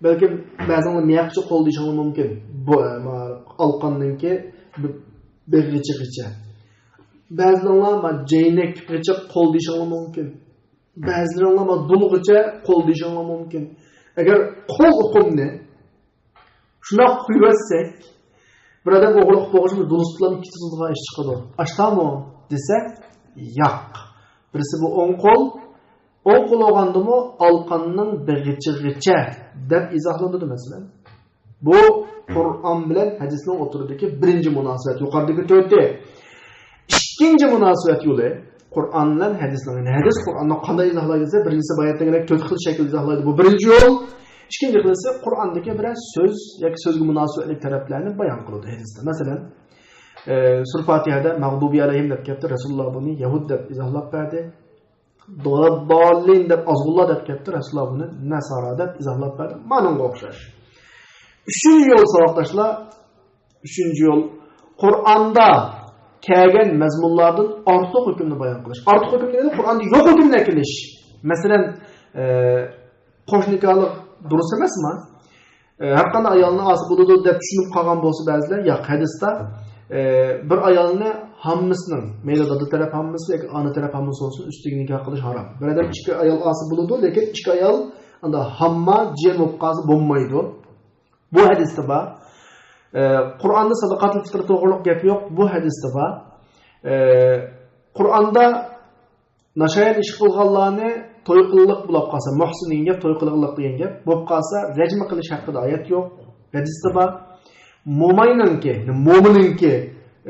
بەلكىم بەزىڭلار مىيەقچە قول دېيىشىڭلار مۇمكىن. بۇ، ئە، ما، ئالقاننىڭكى بى-، بېغىچىغىچە. بەزىلىرىڭلار ما جەينەككىچە قول دېيىشىڭلار مۇمكىن. بەزىلىرىڭلار ما دۇلغىچە قول دېيىشىڭلار مۇمكىن. ئەگەر قول ئۇقۇمنى شۇنداق قويۇۋەتسەك، بىر ئادەم ئوغرىلىق بولغۇچە بىر دۇلۇسلام كېتىدىغان ئىش چىقىدۇ. ئاشتامۇ دېسە، ياق. بىرسى بۇ ئوڭ قول، ئوڭ قول بولغاندىمۇ ئالقاننىڭ بېغىچىغىچە دەپ ئىزاھلىنىدۇ، مەسىلەن. بۇ قۇرئان بىلەن ھەدىسنىڭ ئوتتۇرىدىكى بىرىنچى مۇناسىۋەت، يۇقىرىدىكى تۆتى. ئىككىنچى مۇناسىۋەت يولى قۇرئان بىلەن ھەدىسنىڭ. يەنى ھەدىس قۇرئاننى قانداق ئىزاھلايدۇ دېسە، بىرىنچىسى بايان ئېيتقاندەك تۆت خىل شەكىلدە ئىزاھلايدۇ. بۇ بىرىنچى يول. ئىككىنچى خىلىسى قۇرئاندىكى بىرەر سۆز ياكى سۆزگە مۇناسىۋەتلىك تەرەپلەرنى بايان قىلىدۇ ھەدىستە. مەسىلەن، ئە، سۈرە پاتىھەدە مەغدۇبى ئەلەيھىم دەپ كەپتۇ، رەسۇلۇللا بۇنى يەھۇد دەپ ئىزاھلاپ بەردى. ۋەلەدداللىن دەپ، ئازغۇنلار دەپ كەپتۇ، رەسۇلۇللا بۇنى نەسارا دەپ ئىزاھلاپ بەردى. مانىڭغا ئوخشاش. ئۈچىنچى يول ساۋاقداشلار، ئۈچىنچى يول. قۇرئاندا كەلگەن مەزمۇنلاردىن ئارتۇق ھۆكۈمنى بايان قىلىش. ئارتۇق ھۆكۈم دېگەندە قۇرئاندا يوق ھۆكۈمنى ئەكېلىش. مەسىلەن، ئە، قوش نىكاھلىق دۇرۇس ئەمەسمۇ؟ ئە، ھەر قانداق ئايالنى ئالسا بولىدۇ دەپ چۈشىنىپ قالغان بولسا بەزىلەر، ياق، ھەدىستە، ئە، بىر ئايالنى ھاممىسىنىڭ، مەيلى دادا تەرەپ ھاممىسى ياكى ئانا تەرەپ ھاممىسى بولسۇن، ئۈستىگە نىكاھ قىلىش ھارام. بىر ئادەم ئىككى ئايال ئالسا بولىدۇ، لېكىن ئىككى ئايال ئاندا ھامما جىيەن بولۇپ قالسا بولمايدۇ. بۇ ھەدىستە بار. ئە، قۇرئاندا سەدىقاتۇل فىتر توغرۇلۇق گەپ يوق، بۇ ھەدىستە بار. ئە، قۇرئاندا ناشايان ئىش قىلغانلارنى توي قىلغۇلۇق بولۇپ قالسا، مۇھسىن دېگەن گەپ، توي قىلغۇلۇق دېگەن گەپ بولۇپ قالسا، رەجم قىلىش ھەققىدە ئايەت يوق، ھەدىستە بار. موماينىڭكى، مومىنىڭكى،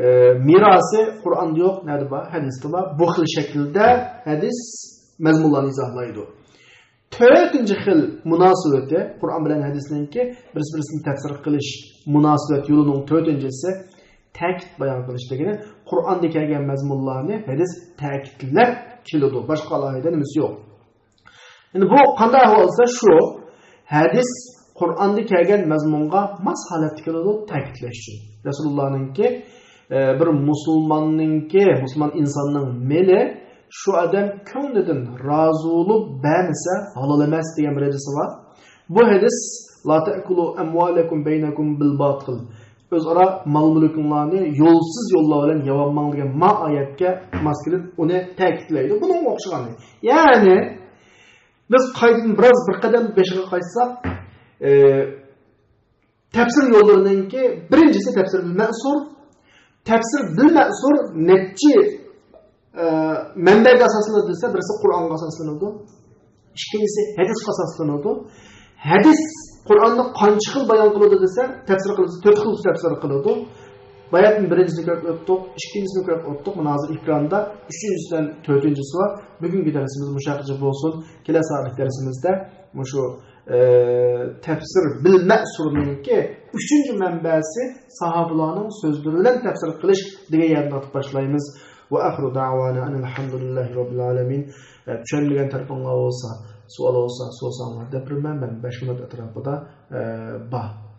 ئە، مىراسى قۇرئاندا يوق، نەدە بار؟ ھەدىستە بار. بۇ خىل شەكىلدە ھەدىس مەزمۇنلارنى ئىزاھلايدۇ. تۆتىنچى خىل مۇناسىۋىتى، قۇرئان بىلەن ھەدىسنىڭكى بىرسى-بىرسىنى تەپسىر قىلىش مۇناسىۋەت يولىنىڭ تۆتىنچىسى، تەكىت بايان قىلىش دېگىنى، قۇرئاندا كەلگەن مەزمۇنلارنى ھەدىس تەكىتلەپ كېلىدۇ. باشقا ئالاھىدە نېمىسى يوق. ئەمدى بۇ قانداق ئەھۋال دېسە، شۇ ھەدىس قۇرئاندا كەلگەن مەزمۇنغا ماس ھالەتتە كېلىدۇ، تەكىتلەش ئۈچۈن. رەسۇلۇللانىڭكى، ئە، بىر مۇسۇلماننىڭكى، مۇسۇلمان ئىنساننىڭ مېلى شۇ ئادەم كۆڭلىدىن رازى بولۇپ بەرمىسە ھالال ئەمەس دېگەن بىر ھەدىسى بار. بۇ ھەدىس، لا تەكۇلۇ ئەمۋالەكۇم بەينەكۇم بىل باتىل. ئۆزئارا مال-مۈلكۈڭلارنى يولسىز يوللار بىلەن يەۋالماڭ دېگەن ما ئايەتكە ماس كېلىپ ئۇنى تەكىتلەيدۇ. بۇنىڭغا ئوخشىغانى. يەنى بىز قايتىدىن بىراز بىر قەدەم بېشىغا قايتساق، ئە، تەپسىر يوللىرىنىڭكى بىرىنچىسى تەپسىر بىل مەسۇر. تەپسىر بىل مەسۇر نەچچە، ئە، مەنبەگە ئاساسلىنىدۇ دېسە، بىرسى قۇرئانغا ئاساسلىنىدۇ. ئىككىنچىسى ھەدىسقا ئاساسلىنىدۇ. ھەدىس قۇرئاننى قانچە خىل بايان قىلىدۇ دېسە، تەپسىر قىلىدۇ، تۆت خىل تەپسىر قىلىدۇ. باياتىن بىرىنچىسىنى كۆرۈپ ئۆتتۇق، ئىككىنچىسىنى كۆرۈپ ئۆتتۇق. مانا ھازىر ئېكراندا ئۈچىنچىسى بىلەن تۆتىنچىسى بار. بۈگۈنكى دەرسىمىز مۇشۇ يەرگىچە بولسۇن. كېلەر سائەتلىك دەرسىمىزدە مۇشۇ، ئە، تەپسىر بىل مەسۇرنىڭكى ئۈچىنچى مەنبەسى ساھابىلارنىڭ سۆزلىرى بىلەن تەپسىر قىلىش دېگەن يەردىن تارتىپ باشلايمىز. ۋە ئاخىرۇ دەۋانا ئەنىل ھەمدۇلىللاھى رەببىل ئالەمىن. ئە، چۈشەنمىگەن تەرىپىڭلار بولسا، سوئال بولسا، سورىساڭلار دەپ بېرىمەن. مەن بەش مىنۇت ئەتراپىدا، ئە، بار.